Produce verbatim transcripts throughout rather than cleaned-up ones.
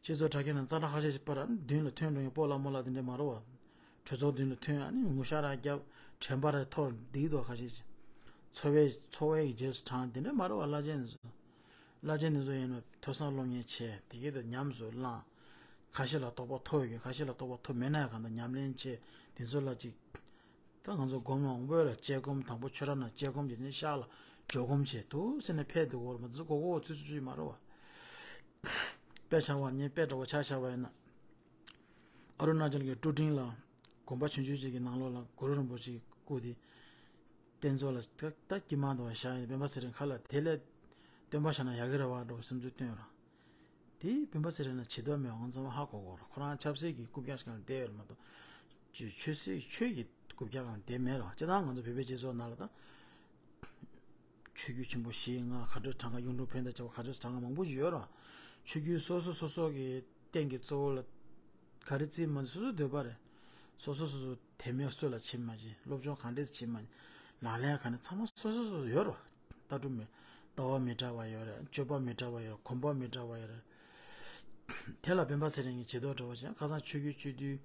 སྤྱི་ཚོགས་དྲ་རྒྱ་ནང་ཙག་སྒྲ་ཁ་ཤས་ཤིག་པར་མདུན་ལ་ཐོན་འགྲོ་མཁན་སྤོ་ལགས་རྨོ་ལགས་དེ་འདྲས་མ་རེད་བ། གྲོས་ཚོགས་མདུན་ལ་ཐོན་ཨ་ནི་ངུ་ཤག་ར་རྒྱབ་དྲན་པ་ར་འཐོར་འདི་འདུག་ཁ་ཤས་ཤིག་འཚོ་བའི་འཚོ་བའི་རྗེས་སུ་འབྲང་དེ་འདྲས་མ་རེད་བ། བླ་ཆེན་འདི་ཚོ། བླ་ཆེན་འདི་ཚོ་ཡིན་ན་ཐོས་བསམ་སློབ་གཉེར་བྱས་དེ་གས་དང་ཉམས་སུ་བླངས། ཁ་ཤས་ལ་རྟོགས་པ་ཐོབ་ཡོད་མཁན་ཁ་ཤས་ལ་རྟོགས་པ་ཐོབ་མེད་ན་ཡང་གང་ལྟར་ཉམས་ལེན་བྱས་དེ་ཚོ་ལ་ཅིག་ད་ང་ཚོ་སྒོམ་ལ་འོང་པོས་ལ་དཔྱད་སྒོམ་དང་པོ་ཆོས་ར་ན་དཔྱད་སྒོམ་བྱས་ནས་ཤག་ལ་འཇོག་སྒོམ་བྱས་འདུག་ཟེར་ནས་ཕེབས་འདུག་གོ་ར་མ་འདི་ཚོ་གོ་གོ་ཚུལ་ཚུལ་ཅིག་མ་རེད་བ། དཔེ་ཆ་བ་ཉེ་དཔེ་འདྲ་བོ་ཆ་བཞག་པ་ཡིན་ན། ཨ་རུ་ན་ཅལ་གྱི་ཀྲུ་ཀྲིང་ལ་དགོན་པ་ཆུང་ཆུང་ཅིག་གི་ནང་ལོགས་ལ་གུ་རུ་རིན་པོ་ཆེ་གི་སྐུ་དེ་རྟེན་མཛོད་ལ་ད་ད་དཀྱིལ་མ་དུ་བཞག་ཡོད། སྤེན་པ་ཚེ་རིང་ཁ་ལ་དེ་ལས་སྟོན་པ་བཞག་ན་ཡག་གི་རེད་བ་འགྲོ་སེམས་ཚུལ་སྟོན་ར། དེ་སྤེན་པ་ཚེ་རིང་ན་བྱེད་དོ་མེད་ང་ཚང་མ་ཧ་གོ་གོ་ར་ཁོ་རང་ཆབ་སྲིད་ཀྱི་རྐུབ་བཀྱག་ཞིག་ལ་བསྡད་ཡོད་མ་གཏོགས་ཆོས་ཆོས་སྲིད་ཆོས་ཀྱི་རྐུབ་བཀྱག་ལ་བསྡད་མེད་ར་སྤྱི་བཏང་ང་ཚོ་བོད་པའི་སྤྱི་ཚོགས་ནང་ལ་ད། ཆོས་བརྒྱུད་ཆེན་པོ་བཞི་ལྔ་ག་ཚོད་གྲངས་ཀ་གཡུང་དྲུང་བོན་དང་བཅས་པ་ག་ཚོད་གྲངས་ཀ་མང་པོ་ཞིག་ཡོད་ར། ཆོས་བརྒྱུད་སོ་སོ་སོ་སོ་གི་རྟེན་གྱི་གཙོ་བོ་ལ་ག་རེ་བརྩིས་མ་བརྩིས་སོ་སོའི་འདོད་པ་རེད། སོ་སོ་སོ་སོ་དད་མོས་སུ་ལ་བྱེད་མ་བྱེད་སློབ་སྦྱོང་ག་འདྲས་བྱེད་མ་བྱེད་ལག་ལེན་ག་ནས་ཚང་མ་སོ་སོ་སོ་སོ་ཡོད་ར། ལྟ་གྲུབ་མི་ལྟ་བ་མི་འདྲ་བ་ཡོད་རེད། སྤྱོད་པ་མི་འདྲ་བ་ཡོད་རེད། གོམས་པ་མི་འདྲ་བ་ཡོད་རེད། དེ་ལ་སྤེན་པ་ཚེ་རིང་གི་བྱེད་ཐབས་འདྲ་བོ་བྱས་ཁ་སང་ཆོས་བརྒྱུད་སྤྱི་འཐུས་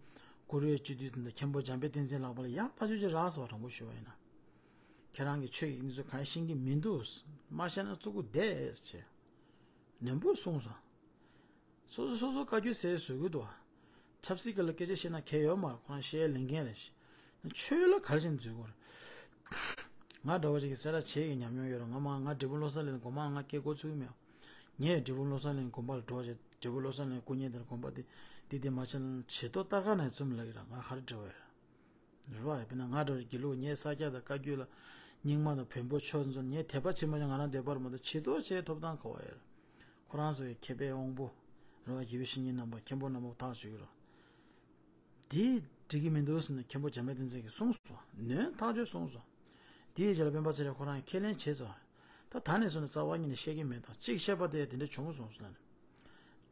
གུ་རུའི་སྤྱི་འཐུས་དེ་འདྲ་མཁན་པོ་འཇམ་དཔལ་བསྟན་འཛིན་ལགས་པ་ལ་ཡག་ཐག་ཆོད་ཅིག་རག་སོང་བ་དྲང་པོ་ཞུ་བ་ཡིན་ན། ཁྱེད་རང་གིས་ཆོས་ཀྱི་གནས་ཚུལ་གང་ཤེས་ཀྱི་མི་འདུག་མ་ཤེས་ན་གཙུག་གུ་བསྡད་ཅེས། ནན་པོ་གསུངས་སོང་། སོ་སོ་སོ་སོ་བཀའ་བཀྱོན་ཟེར་བཟོ་གི་འདུག་ཆབ་སྲིད་ཀྱི་ལ་སྐད་ཆ་བཤད་ན་གལ་ཡོད་མ་རེད། ཁོ་རང་བཤད་ལེན་མཁན་རེད། ཆོས་ལ་ག་རེ་བྱས་ནས་འཛུལ་དགོས་རེད། ང་འདྲ་བོ་ཞིག་གི་སེ་ར་བྱེས་ཀྱི་ཉམས་མྱོང་ཡོད་རེད། ང་མ་ང་འབྲས་སྤུངས་བློ་བཟང་གླིང་དགོན་པ་ང་སྐད་འགོ་ཚུགས་ཀྱི་མེད། ངས་འབྲས་སྤུངས་བློ་བཟང་གླིང་དགོན་པ་ལ་འགྲོ་བྱས་འབྲས་སྤུངས་བློ་བཟང་གླིང་སྐུ་བརྙན་དེར་དགོན་པ་དེ་དེ་དེ་མ་བྱས་ན་བྱེད་ཐོག་ལྟར་ཁ་ནས་བཙུམ་ལ་ཡིན་ར་ང་ག་རེ་འབྲེལ་བ་ཡོད་ར། རེད་བ། དཔེར་ན་ང་འདྲ་བའི་དགེ་ལུགས་ངའི་ས་སྐྱ་དང་བཀའ་བརྒྱུད་ལ་རྙིང་མ་དང་བོན་པོ་ཆོས་ཚོ་ངའི་དད་པ་ཆེན་པོ་ཡང་ང་རང་འདོད་པར་མ་གཏོགས་བྱེད་དོ་བྱེད་ཐོབ་ཐང་ག་བ་ཡོད། ཁོ་རང་ཚོ་ཡི་མཁས་པའི་དབང་པོ་རེད་བ། དགེ་བའི་བཤེས་གཉེན་རྣམ་པ་མཁན་པོ་རྣམ་པ་ཐག་ཆོད་ཀྱི་རེད། དེ་འགྲིག་གི་མི་འདུག་ཟེར་ནས་མཁན་པོ་འཇམ་དཔལ་བསྟན་འཛིན་གྱིས་གསུངས་སོང་། ནོན་ཐག་ཆོད་གསུངས་སོང་། དེའི་རྗེས་ལ་སྤེན་པ་ཚེ་རིང་ཁོ་རང་ཁས་ལེན་བྱས་སོང་། ད་ད་ནས་བཟུང་ནས་རྩ་བ་ཉིད་ནས་བཤད་ཀྱི་མེད་ད་གཅིག་བཤད་པ་དེ་དེ་འདྲ་བྱུང་སོང་ཟེར་ནས།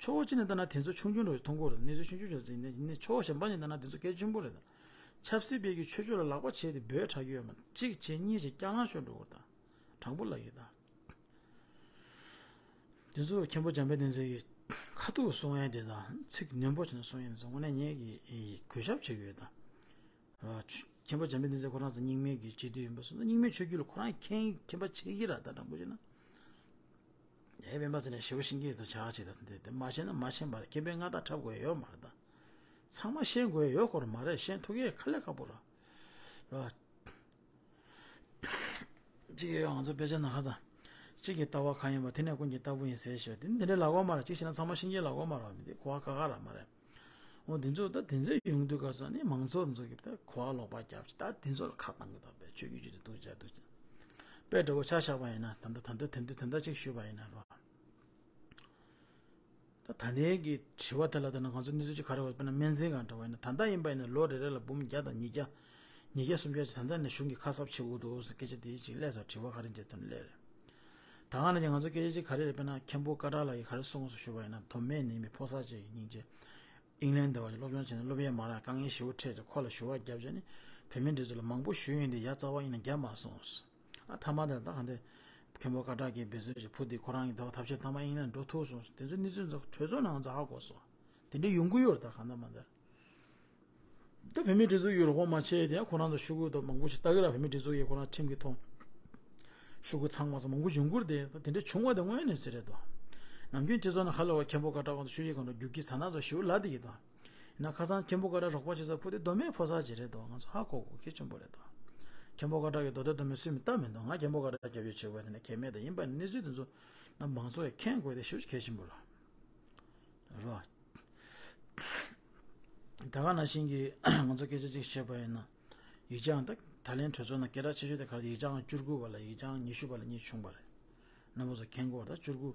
ཕྱོགས་གཅིག་ནས་ལྟ་ན་དེ་ཚོ་ཆུང་ཆུང་འདྲ་བོ་མཐོང་གི་རེད། གནས་ཚུལ་ཆུང་ཆུང་འདྲ་ཟིན་ནས་ཡིན་ནའི་ཕྱོགས་གཞན་པ་ནས་ལྟ་ན་དེ་ཚོ་གལ་ཆེན་པོ་རེད། ཆབ་སྲིད་པའི་གི་ཆོས་ཕྱོགས་ལ་ལག་པ་བྱས་ཏེ་འབོད་དྲག་གི་ཡོད་མ་རེད། གཅིག་བྱས་གཉིས་བྱས་སྐྱག་ལང་ཤོར་འགྲོ་གི་རེད་ད། དྲང་པོ་ལབ་ཡོད་ད། དེ་ཚོ་མཁན་པོ་འཇམ་དཔལ་བསྟན་འཛིན་གྱི་ཁ་ཐུག་གསུང་ཡ་དེ་དང་ཚིག་ནན་པོ་བྱས་ནས་གསུང་ཡ་དེ་ཚོ་དངོས་གནས་ངས་ཀྱི་གུས་ཞབས་བྱེད་ཀྱི་ཡོད་ད། མཁན་པོ་འཇམ་དཔལ་བསྟན་འཛིན་ཁོ་རང་ཚོ་རྙིང་མའི་གི་སྤྱི་འཐུས་ཡིན་པ་སོང་ན་རྙིང་མའི་ཆོས་བརྒྱུད་ལ་ཁོ་རང་མཁྱེན་མཁྱེན་པ་ཆེ་གི་ར་ད་དྲང་པོ་བྱས་ན། ཨེ་སྤེན་པ་ཚེ་རིང་ཞེ་པོ་ཤེས་ཀྱི་ཡོད་དོ་བྱ་བྱེད་ད་དེ་དེ་མ་ཤེས་ན་མ་ཤེས་པ་རེད། མཁས་པའི་མངའ་བདག་འཁྲབ་དགོས་ཡ་ཡོད་མ་རེད་ད། ཚང་མ་ཤེས་དགོས་ཡ་ཡོད་ཁོ་ར་མ་རེད། ཤེས་ཐུབ་ཀྱི་ཁ་ལས་ཁག་པོ་ར། ར། གཅིག་ཡོད་ང་ཚོ་དཔེ་ཆ་ནང་ཁ་ཚང་། གཅིག་གི་ལྟ་བ་གང་ཡིན་པ་དེ་ནས་ཀུན་གྱི་ལྟ་བུ་ཡིན་ཟེར་ཞོར་དེ་འདི་འདྲའི་ལབ་དགོས་མ་རེད། གཅིག་བྱས་ན་ཚང་མ་ཤེས་ཀྱི་ལབ་དགོས་མ་རེད། མི་དེ་གོ་བ་ཁག་ཁག་ར་མ་རེད། འོ་འདི་ཚོ་ད་དེ་ཚོ་ཡོང་དུས་སྐབས་སུ་ནི་མང་ཚོགས་ཚོ་གིས་ད་གོ་བ་ལོག་པ་རྒྱབ་ཅིག་ད་དེ་ཚོ་ལ་ཁ་བཏང་གི་ད་དཔེ་ཆོས་བརྒྱུད་ཅིག་ཏུ་སྡུག་ཅག་སྡུག་ཅག་དཔེ་འདྲ་བོ་ཆ་བཞག་པ་ཡིན་ན་ད་ལྟ་ད་ལྟ་དོན་དུ་དོན་དག་ཅིག་ཞུས་པ་ཡིན་ན་རོ། ད་ད་ལྟའི་གི་དྲི་བ་དེ་ལ་ལྟ་ན་ང་ཚོ་གནས་ཚུལ་ཅིག་ག་རེ་བ་དཔེར་ན་སྨན་རྩིས་ཁང་འདྲ་བ་ཡིན་ན་ད་ལྟ་ཡིན་པ་ཡིན་ན་ལོ་རེ་རེ་ལ་འབུམ་བརྒྱ་དང་ཉིས་བརྒྱ་ཉིས་བརྒྱ་སུམ་བརྒྱ་ཅིག་ད་ལྟ་ནས་གཞུང་གིས་ཁ་གསབ་བྱེད་དགོས་འདུག་ཟེར་སྐད་ཆ་དེ་ཅིག་སླེབས་སོང་། དྲི་བ་ག་རེ་འདྲ་ཐོན་སླེབས་རེད། ད་ག་ནང་བཞིན་ང་ཚོ་སྐད་ཆ་ཅིག་ག་རེ་རེད་དཔེར་ན་མཁན་པོ་ཀ་ཏྲ་ལགས་ཀྱིས་ག་རེ་གསུངས་སོང་ཞུས་པ་ཡིན་ན་མདོ་སྨད་ནས་མི་ཕོ་གསར་ཅིག་སྙིང་རྗེ། ཨིང་ལན་འདི་བ་ཅིག་སློབ་སྦྱོང་བྱས་ནས་སློབ་ཡས་མ་རག་དཀའ་ངལ་ཞེ་པོ་འཕྲད་ཅིག་ཁོ་ལ་ཞུ་བ་བརྒྱབ་བྱས་ནས་བོད་མི་འདི་ཚོ་ལ་མང་པོ་ཞུས་ཡིན་དེ་ཡ་རྩ་བ་ཡིན་ན་བརྒྱབ་མ་སོང་། ཨ་མཐའ་མ་དེ་ད་ག་འདི་མཁན་པོ་ཀ་ཏྲ་གིས་འབད་བརྩོན་ཅིག་ཕུལ་དེ་ཁོ་རང་གི་འདི་བ་ཐབས་ཤེས་ཐ་མ་ཨིང་ལན་འགྲོ་ཐུབ་སོང་། དེ་ཚོ་གནས་ཚུལ་ཚོ་གྲོས་ཚོགས་ནང་ཚོ་ཧ་གོ་སོང་། དེ་འདྲ་ཡོང་གི་ཡོད་རེད། ད་གང་ལྟར་མ་ལྟར། ད་བོད་མིའི་སྒྲིག་འཛུགས་ཡོད་རོགས་མ་བྱས་དེ་ཁོ་རང་ཚོ་ཤོག་གུ་དང་མང་པོ་ཞིག་ལྟ་གི་ར། བོད་མིའི་སྒྲིག་འཛུགས་ཡོད་ཁོ་རང་ཁྲིམས་ཀྱི་ཐོག་ཤོག་གུ་ཚང་མ་ཚང་མང་པོ་ཡོང་གི་རེད་དེ། ད་དེ་འདྲ་བྱུང་བ་དེ་དངོས་གནས་ཟེར་རེད་དོ། ནམ་རྒྱུན་སྤྱི་ཚོགས་ནང་ཧ་ལས་པ་མཁན་པོ་ཀ་ཏྲ་ཁོང་ཚོ་ཤོད་ཀྱི་གང་འདྲ་རྒྱུག་གི་ད་ན་ཚོ་ཞུ་ལ་དེ་གི་དོ། ཡིན་ན་ཁ་སང་མཁན་པོ་ཀ་ཏྲ་རོགས་པ་བྱེད་ས་ཕུ་དེ་མདོ་སྨད་ཕོ་གསར་ཅིག་རེད་དོ། ང་ཚོ་ཧ་གོ་གོ་གལ་ཆེན་པོ་རེད་དོ། མཁན་པོ་ཀ་ཏྲ་གི་མདོ་སྟོད་མདོ་སྨད་སུས་མི་ལྟ་མི་འདུག་ང་མཁན་པོ་ཀ་ཏྲ་རྒྱབ་ཡོད་བྱེད་དགོས་དེ་ནས་གལ་མེད་དེ་ཡིན་པ་གནས་ཚུལ་དེ་ཚོ་ན་མང་ཚོགས་ཀྱིས་མཁྱེན་དགོས་དེ་ཞེ་པོ་གལ་ཆེན་པོ་རེད། རོ། ད་ག་ནང་བཞིན་གྱི་ང་ཚོ་སྐད་ཆ་གཅིག་བཤད་པ་ཡིན་ན། ཡིག་ཆའང་ད་ད་ལན་གྲོས་ཚོགས་ནང་སྐད་གྲགས་ཆེ་ཤོས་དེ་ག་རེ། ཡིག་ཆའང་བཅུ་དགུ་པ་ལ་ཡིག་ཆའང་ཉི་ཤུ་པ་ལ་གཉིས་བྱུང་བ་རེད། རྣམ་པ་ཚོ་མཁྱེན་གྱི་ཡོད་རེད། ད་བཅུ་དགུ་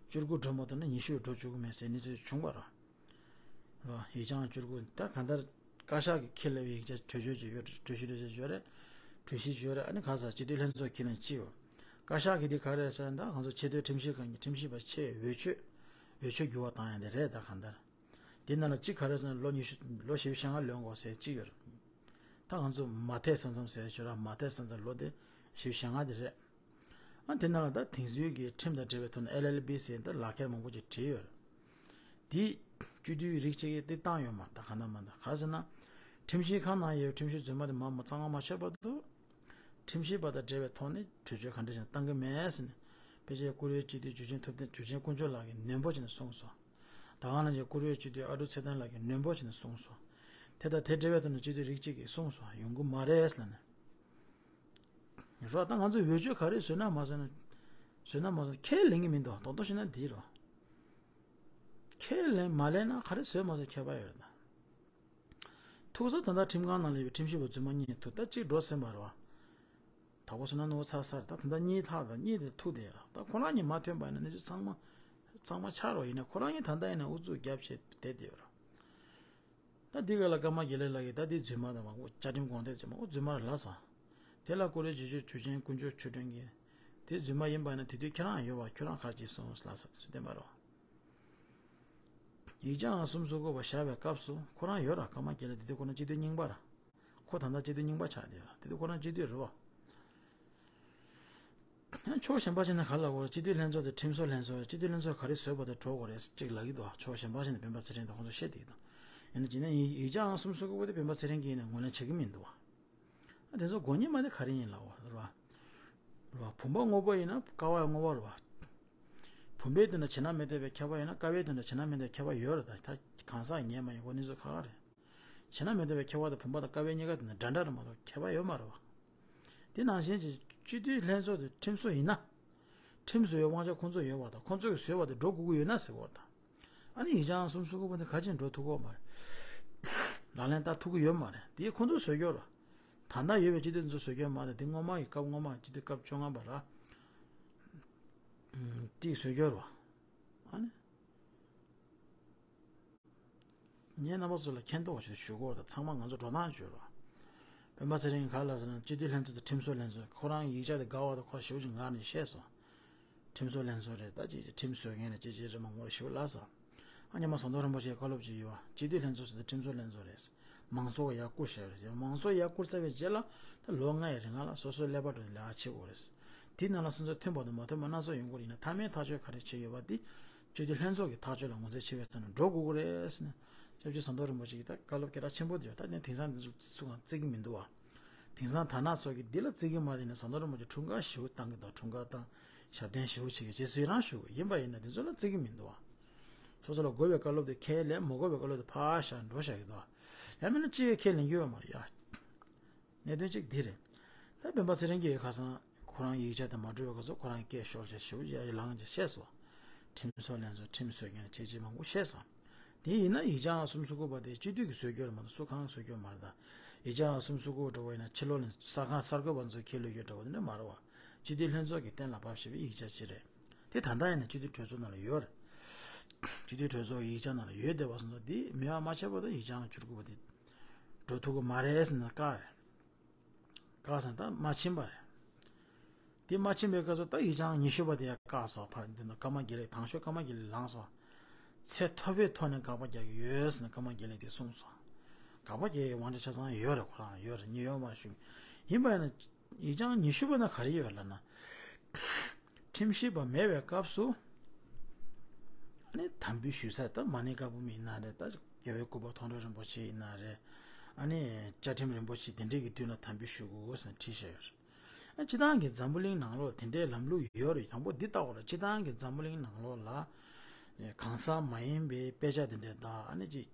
བཅུ་དགུ་འགྲོ་མ་ཐུབ་ན་ཉི་ཤུ་འགྲོ་བཅུག་གི་མེད་ཟེར་གནས་ཚུལ་བྱུང་བ་རེད། རོ། ཡིག་ཆའང་བཅུ་དགུ་ད་གང་ལྟར་བཀའ་ཤག་གིས་ཁས་ལེན་པའི་ཡིག་ཆ་གྲོས་ཆོད་ཅིག་ཡོད་རེད། གྲོས་གཞི་གྲོས་ཆོད་ཅིག་ཡོད་རེད། གྲོས་གཞི་ཅིག་ཡོད་རེད། ཨ་ནི་ག་ས་སྤྱི་འཐུས་ལྷན་ཚོགས་ཁས་ལེན་ཅིག་ཡོད། བཀའ་ཤག་གིས་འདི་ག་རེ་ཟེར་ན་ད་ང་ཚོ་ཆེས་མཐོའི་ཁྲིམས་ཞིབ་ཁང་གི་ཁྲིམས་ཞིབ་པ་ཆེས་འོས་ཆོས་འོས་ཆོས་འགྱུར་བ་བཏང་ཡ་འདི་རེད། ད་གང་ལྟར། དེ་ནང་ལ་གཅིག་ག་རེ་ཟེར་ན་ལོ་ཉི་ཤུ་ལོ་བཞི་བཅུ་ཞེ་ལྔ་ལོན་དགོས་ཟེར་གཅིག་ཡོད་རེད། ད་ང་ཚོ་མ་མཐའི་ས་མཚམས་ཟེར་ཆོག་ར། མ་མཐའི་ས་མཚམས་ལོ་དེ་བཞི་བཅུ་ཞེ་ལྔ་དེ་རེད། ཨ་དེ་ནང་ལ་ད་དེང་སང་གི་ཁྲིམས་དང་འབྲེལ་བའི་ཐོག་ནས་ཨེལ་ཨེལ་བི་ཟེར་ད་ལག་ཁྱེར་མང་པོ་ཅིག་བྲིས་ཡོད་རེད། དེ་ སྤྱི་འཐུས་རིགས་གཅིག་གིས་དེ་བཏང་ཡོད་མ་རེད། ད་གང་ལྟར་མ་ད་ག་ཟེར་ན། ཁྲིམས་ཞིབ་ཁང་ནང་ཡོད་ཁྲིམས་ཞིབ་རྫུན་མ་དེ་མ་མ་གཙང་མ་མ་ཆོད་བར་དུ། ཁྲིམས་ཞིབ་པ་དང་འབྲེལ་བའི་ཐོག་ནས་གྲོས་ཆོད་ག་འདྲ་ཞིག་བཏང་གི་མེད་ཟེར་ནས། ཕལ་ཆེར་བཀུར་འོས་སྤྱི་འཐུས་འཇུ་ཆེན་ཐུབ་བསྟན་འཇུ་ཆེན་དཀོན་མཆོག་ལགས་ཀྱིས་ནན་པོ་བྱས་ནས་གསུངས་སོང་། ད་ག་ནང་བཞིན་བཀུར་འོས་སྤྱི་འཐུས་ཨ་ཀྲུག་ཚེ་བརྟན་ལགས་ཀྱིས་ནན་པོ་བྱས་ནས་གསུངས་སོང་། དེ་དང་དེ་འབྲེལ་བའི་ཐོག་ནས་སྤྱི་འཐུས་རིགས་གཅིག་གིས་གསུངས་སོང་། ཡོང་གི་མ་རེད་ལབ་ནས། རོ། ད་ང་ཚོས་འོས་ཆོས་ག་རེ་བཟོས་ན་མ་བཟོས་ན། བཟོས་ན་མ་བཟོས་ན་ཁས་ལེན་གྱི་མི་འདུག་རྡོག་རྡོག་བཤད་ན་འདི་རོ། ཁས་ལེན་མ་ལེན་ན་ག་རེ་བཟོས་མ་བཟོས་ཁྱད་པར་ཡོད་རེད་ད། ཐུག་ས་ད་ལྟ་ཁྲིམས་ཁང་ནང་ལས་པའི་ཁྲིམས་ཞིབ་པ་རྫུན་མ་གཉིས་ཐུག་ད་གཅིག་འགྲོ་ཟིན་པ་རེད་བ། དག་པོ་བཟོས་ན་ནོར་ཚར་ཚར་ད་ད་ལྟ་གཉིས་ལྷག་ད་གཉིས་དེ་ཐུག་དེ་ར་ད་ཁོ་རང་གཉིས་མ་ཐོན་པ་ཡིན་ན་གནས་ཚུལ་ཚང་མ་གཙང་མ་ཆགས་རོགས་ཡིན་ན་ཁོ་རང་གཉིས་ད་ལྟ་ཡིན་ན་ཨུ་ཚུགས་རྒྱབ་བྱས་བསྡད་དེ་ཡོད་ར། ད་འདི་ག་ལ་ཀརྨ་དགེ་ལེགས་ལགས་ཀྱིས་ད་འདི་རྫུན་མ་དང་མང་པོ་བཅའ་ཁྲིམས་དགོངས་དོན་ཚེ་མང་པོ་རྫུན་མ་རེད་ལབ་སོང་། དེ་ལ་ཀུ་རེ་ཇི་ཇུ་ཇུ་ཆེན་དཀོན་མཆོག་ཆོས་སྒྲོན་གྱིས། དེ་རྫུན་མ་ཡིན་པ་ན་དེ་དུས་ཁྱེད་རང་ཡོད་པ་ཁྱོད་རང་ག་རེ་བྱས་སོང་ལབ་ས་དེ་ཚོ་བདེན་པ་རེད། ཡིག་ཆ་ཨང་གསུམ་སོ་དགུ་པ་བཞག་པའི་སྐབས་སུ་ཁོ་རང་ཡོད་ར། ཀརྨ་དགེ་ལེགས་དེ་དུས་ཁོ་རང་སྤྱི་འཐུས་རྙིང་པ་ར། ཁོ་ད་ལྟ་སྤྱི་འཐུས་རྙིང་པ་ཆགས་བསྡད་ཡོད་ར། དེ་དུས་ཁོ་རང་སྤྱི་འཐུས་རེད་བ། ཕྱོགས་གཞན་པ་ཞིག་ནས་ག་ལབ་དགོས་རེད། སྤྱི་འཐུས་ལྷན་ཚོགས་དེ་ཁྲིམས་བཟོ་ལྷན་ཚོགས་རེད། སྤྱི་འཐུས་ལྷན་ཚོགས་ག་རེ་བཟོས་པ་དེ་འགྲོ་དགོས་རེད་ཅིག་ལབ་ཀྱི་འདུག་ཕྱོགས་གཞན་པ་ཞིག་ནས་སྤེན་པ་ཚེ་རིང་དང་ཁོང་ཚོ་བཤད་བསྡད་ཀྱི་འདུག་ཡིན་ན་ཇི་ནས་ཡིག་ཡིག་ཆ་ཨང་གསུམ་སོ་དགུ་པ་དེ་སྤེན་པ་ཚེ་རིང་གིས་ཡིན་ན་ངོས་ལེན་བྱེད་ཀྱི་མི་འདུག་བ། ཨ་དེ་ཚོ་དགོས་ངེས་མ་དེ་ག་རེ་ཡིན་ལབ་དགོས་རེད་བ། རེད་བ། བུམ་པ་དངོས་པོ་ཡིན་ན་ཀ་བ་དངོས་པོ་རེད་བ། བུམ་པའི་དོན་དུ་བྱེད་ན་མི་འཐད་པའི་ཁྱབ་པ་ཡོད་ན་ཀ་བའི་དོན་དུ་བྱེད་ན་མི་འཐད་པའི་ཁྱབ་པ་ཡོད་རེད། ད་ད་གང་ཟག་ངེས་མ་ཡིན་གོ་གནས་ཚུལ་ཁག་ཁག་རེད། བྱས་ན་མི་འདོད་པའི་ཁྱད་པར་དུ་བུམ་པ་དང་ཀ་བའི་གཉིས་ཀ་དེ་ནི་འདྲ་འདྲ་རེད་མ་གཏོགས་ཁྱད་པར་ཡོད་མ་རེད་བ། དེ་ནང་བཞིན་གྱི་སྤྱི་འཐུས་ལྷན་ཚོགས་དེ་ཁྲིམས་བཟོ་ཡིན་ན། ཁྲིམས་བཟོ་བའི་དབང་ཆ་ཁོང་ཚོ་ཡོད་པ་དང་ཁོང་ཚོ་གིས་བཟོས་པ་དེ་འགྲོ་དགོས་ཀྱི་ཡོད་ན་ཟེར་བ་དང་། ཨ་ནི་ཡིག་ཆ་ཨང་གསུམ་སོ་དགུ་པ་དེ་ག་ཅིག་འགྲོ་ཐུབ་ཀྱི་ཡོད་མ་རེད། ལག་ལེན་བསྟར་ཐུབ་ཀྱི་ཡོད་མ་རེད། དེ་ཁོང་ཚོས་བཟོས་ཀྱི་ཡོད་རེད། ད་ལྟ་ཡོད་པའི་སྤྱི་འཐུས་ཚོ་བཟོས་ཀྱི་ཡོད་མ་རེད། དེ་སྔོན་མ་གི་སྐབས་སྔོན་མ་སྤྱི་འཐུས་སྐབས་བཅོ་ལྔ་པ་ར། ཨ་ནི། ངས་རྣམ་པ་ཚོ་ལ་མཁྱེན་རྟོགས་ཆེད་ཞུ་སྐོར་དང་ཚང་མ་ང་ཚོ་འགྲོ་སྟངས་བརྗོད་རོགས། སྤེན་པ་ཚེ་རིང་ག་ལ་ཟེར་ན་སྤྱི་འཐུས་ལྷན་ཚོགས་དང་ཁྲིམས་བཟོ་ལྷན་ཚོགས་ཁོ་རང་ཡིག་ཆ་དེ་དགའ་བ་དང་ཁོ་ཞེ་པོ་ཅིག་ངར་ནས་བཤད་སོང་། ཁྲིམས་བཟོ་ལྷན་ཚོགས་རེད་ད་ཅི་ཅི་ཁྲིམས་བཟོ་མཁན་རེད་ཅི་ཅི་རེད་མང་པོ་རེད་ཞེ་པོ་ལབ་སོང་། ཨ་ཉི་མ་ཟམ་གདོང་རིན་པོ་ཆེའི་བཀའ་སློབ་ཅིག་ཡོད་པ་སྤྱི་འཐུས་ལྷན་ཚོགས་ཟེར་ཏེ་ཁྲིམས་བཟོ་ལྷན་ཚོགས་རེད། མང་ཚོགས་ཡར་བསྐུར་བྱས་རེད། མང་ཚོགས་ཡར་བསྐུར་ཚར་བའི་རྗེས་ལ་ད་ལོ་ལྔ་ཡི་རིང་ལ་སོ་སོའི་ཀླད་པ་འགྲོ་ནས་ལས་ཀ་བྱེད་དགོས་རེད། དེའི་ནང་ལ་སོ་སོ་མཐུན་པ་དང་མ་མཐུན་པ་སྣ་ཚོགས་ཡོང་གི་རེད་ཡིན་ན་མཐའ་མའི་ཐག་གཅོད་ག་རེ་བྱས་ཡོད་པ་དེ། སྤྱི་འཐུས་ལྷན་ཚོགས་ཀྱི་ཐག་གཅོད་ལ་ངོས་འཛིན་བྱེད་པའི་ཐོག་ནས་འགྲོ་དགོས་ཀྱི་རེད་ཟེར་ནས། སྐྱབས་རྗེ་ཟམ་གདོང་རིན་པོ་ཆེ་གིས་ད་བཀའ་སློབ་སྐད་གྲགས་ཆེན་པོ་དེ་ཡོད་ད་ནས་དེང་སང་འདི་ཚོ་སུ་གང་བརྩི་གི་མི་འདུག་བ། དེང་སང་དར་ནག་ཚོ་གིས་འདི་ལ་བརྩི་གི་མ་རེད་ནས་ཟམ་གདོང་རིན་པོ་ཆེ་འཁྲུངས་སྐར་ཞེ་པོ་བཏང་གི་འདུག་འཁྲུངས་སྐར་དང་ཞབས་བརྟན་ཞེ་པོ་བྱེད་ཀྱི་རྗེས་སུ་ཡི་རང་ཞུ་གི་ཡིན་པ་ཡིན་ན་འདི་ཚོ་ལ་བརྩི་གི་མི་འདུག་བ། སོ་སོ་ལ་དགོས་པའི་བཀའ་སློབ་དེ་ཁས་ལེན་མ་དགོས་པའི་བཀའ་སློབ་དེ་ཕར་བཞག་འགྲོ་བཞག་གི་འདུག་བ། ཡང་མིན་ན་ཅི་ཡང་ཁས་ལེན་རྒྱུ་ཡོད་མ་རེད་ཡ། གནད་དོན་གཅིག་འདི་རེད། ད་སྤེན་པ་ཚེ་རིང་གིས་ཁ་སང་ཁོ་རང་ཡིག་ཆ་དེ་མ་འགྲོ་བའི་སྐབས་སུ་ཁོ་རང་སྐད་ཤོར་བྱས་ཞེ་པོ་ཡ་ཡི་ལངས་བྱས་བཤད་སོང་། ཁྲིམས་བཟོ་ལྷན་ཚོགས་ཁྲིམས་བཟོ་མཁན་ལ་བྱས་རྗེས་མང་པོ་བཤད་སོང་། དེ་ཡིན་ན་ཡིག་ཆ་ཨང་གསུམ་སོ་དགུ་པ་དེ་སྤྱི་འཐུས་ཀྱིས་བཟོས་རྒྱུ་རེད་མ་གཏོགས་སུ་གང་བཟོས་རྒྱུ་མ་རེད་ད། ཡིག་ཆ་ཨང་གསུམ་སོ་དགུ་འགྲོ་བ་ཡིན་ན་ཕྱི་ལོགས་ནས་གསར་ཁང་གསར་འགོད་པ་ཚོས་ཁས་ལེན་རྒྱུ་འདྲ་བོ་དེ་འདྲ་མ་རེད་བ། སྤྱི་འཐུས་ལྷན་ཚོགས་ཀྱིས་གཏན་ལ་ཕབ་བཞག་པའི་ཡིག་ཆ་ཅིག་རེད། དེ་ད་ལྟ་ཡིན་ན་སྤྱི་འཐུས་གྲོས་ཚོགས་ནང་ལ་ཡོད་རེད། སྤྱི་འཐུས་གྲོས་ཚོགས་ཀྱི་ཡིག་ཆ་ནང་ལ་ཡོད་བསྡད་པ་སོང་ཙང་དེ་མེད་པ་མ་ཆགས་པ་དང་ཡིག་ཆ་ཨང་བཅུ་དགུ་པ་དེ་འགྲོ་ཐུབ་ཀྱི་མ་རེད་ཟེར་ན་བཀག་རེད། བཀག་ཟེར་ན་ད་མ་ཕྱིན་པ་རེད། དེ་མ་ཕྱིན་པའི་སྐབས་སུ་ད་ཡིག་ཆ་ཨང་ཉི་ཤུ་པ་དེ་ཡང་བཀག་སོང་། ཕ་འདི་ན་ཀརྨ་དགེ་ལེགས་དང་ཤོས་ཀརྨ་དགེ་ལེགས་ལངས་སོང་། ཚད་མཐོ་པོའི་ཐོག་ནས་དགག་པ་རྒྱག་གི་ཡོད་ཟེར་ནས་ཀརྨ་དགེ་ལེགས་དེ་གསུངས་སོང་། དགག་པ་རྒྱག་ཡའི་དབང་ཆ་ཆ་ཚང་ཡོད་རེད། ཁོ་རང་ཡོད་རེད། མི་ཡོད་མ་རེད་ཞུ། ཡིན་པ་ཡིན་ན། ཡིག་ཆ་ཉི་ཤུ་པ་ན་ག་རེ་ཡོད་ལབ་ན། ཁྲིམས་ཞིབ་པ་མེད་པའི་སྐབས་སུ། ཨ་ནི་དམ་འབུལ་ཞུ་ས་ད་མ་ཎི་བཀའ་འབུམ་ཡིན་ན་རེད། ད་རྒྱལ་བའི་སྐུ་པར་མཐོང་གྲོལ་རིན་པོ་ཆེ་ཡིན་ན་རེད། ཨ་ནི་བཅའ་ཁྲིམས་རིན་པོ་ཆེ་དེ་འདྲས་ཀྱི་མདུན་ལ་དམ་འབུལ་ཞུ་དགོས་ཟེར་བྲིས་བཞག་ཡོད་རེད། ཨ་སྤྱི་བཏང་གི་འཛམ་བུ་གླིང་ནང་ལོགས་དེ་འདྲའི་ལམ་ལུགས་ཡོད་རེད། དང་པོ་འདི་ལྟ་བ་ལ་སྤྱི་བཏང་གི་འཛམ་བུ་གླིང་ནང་ལོགས་ལ། གང་ཟག་མ་ཡིན་པའི་དཔེ་ཆ་དེ་འདྲས་དང་ཨ་ནི་ཅིག་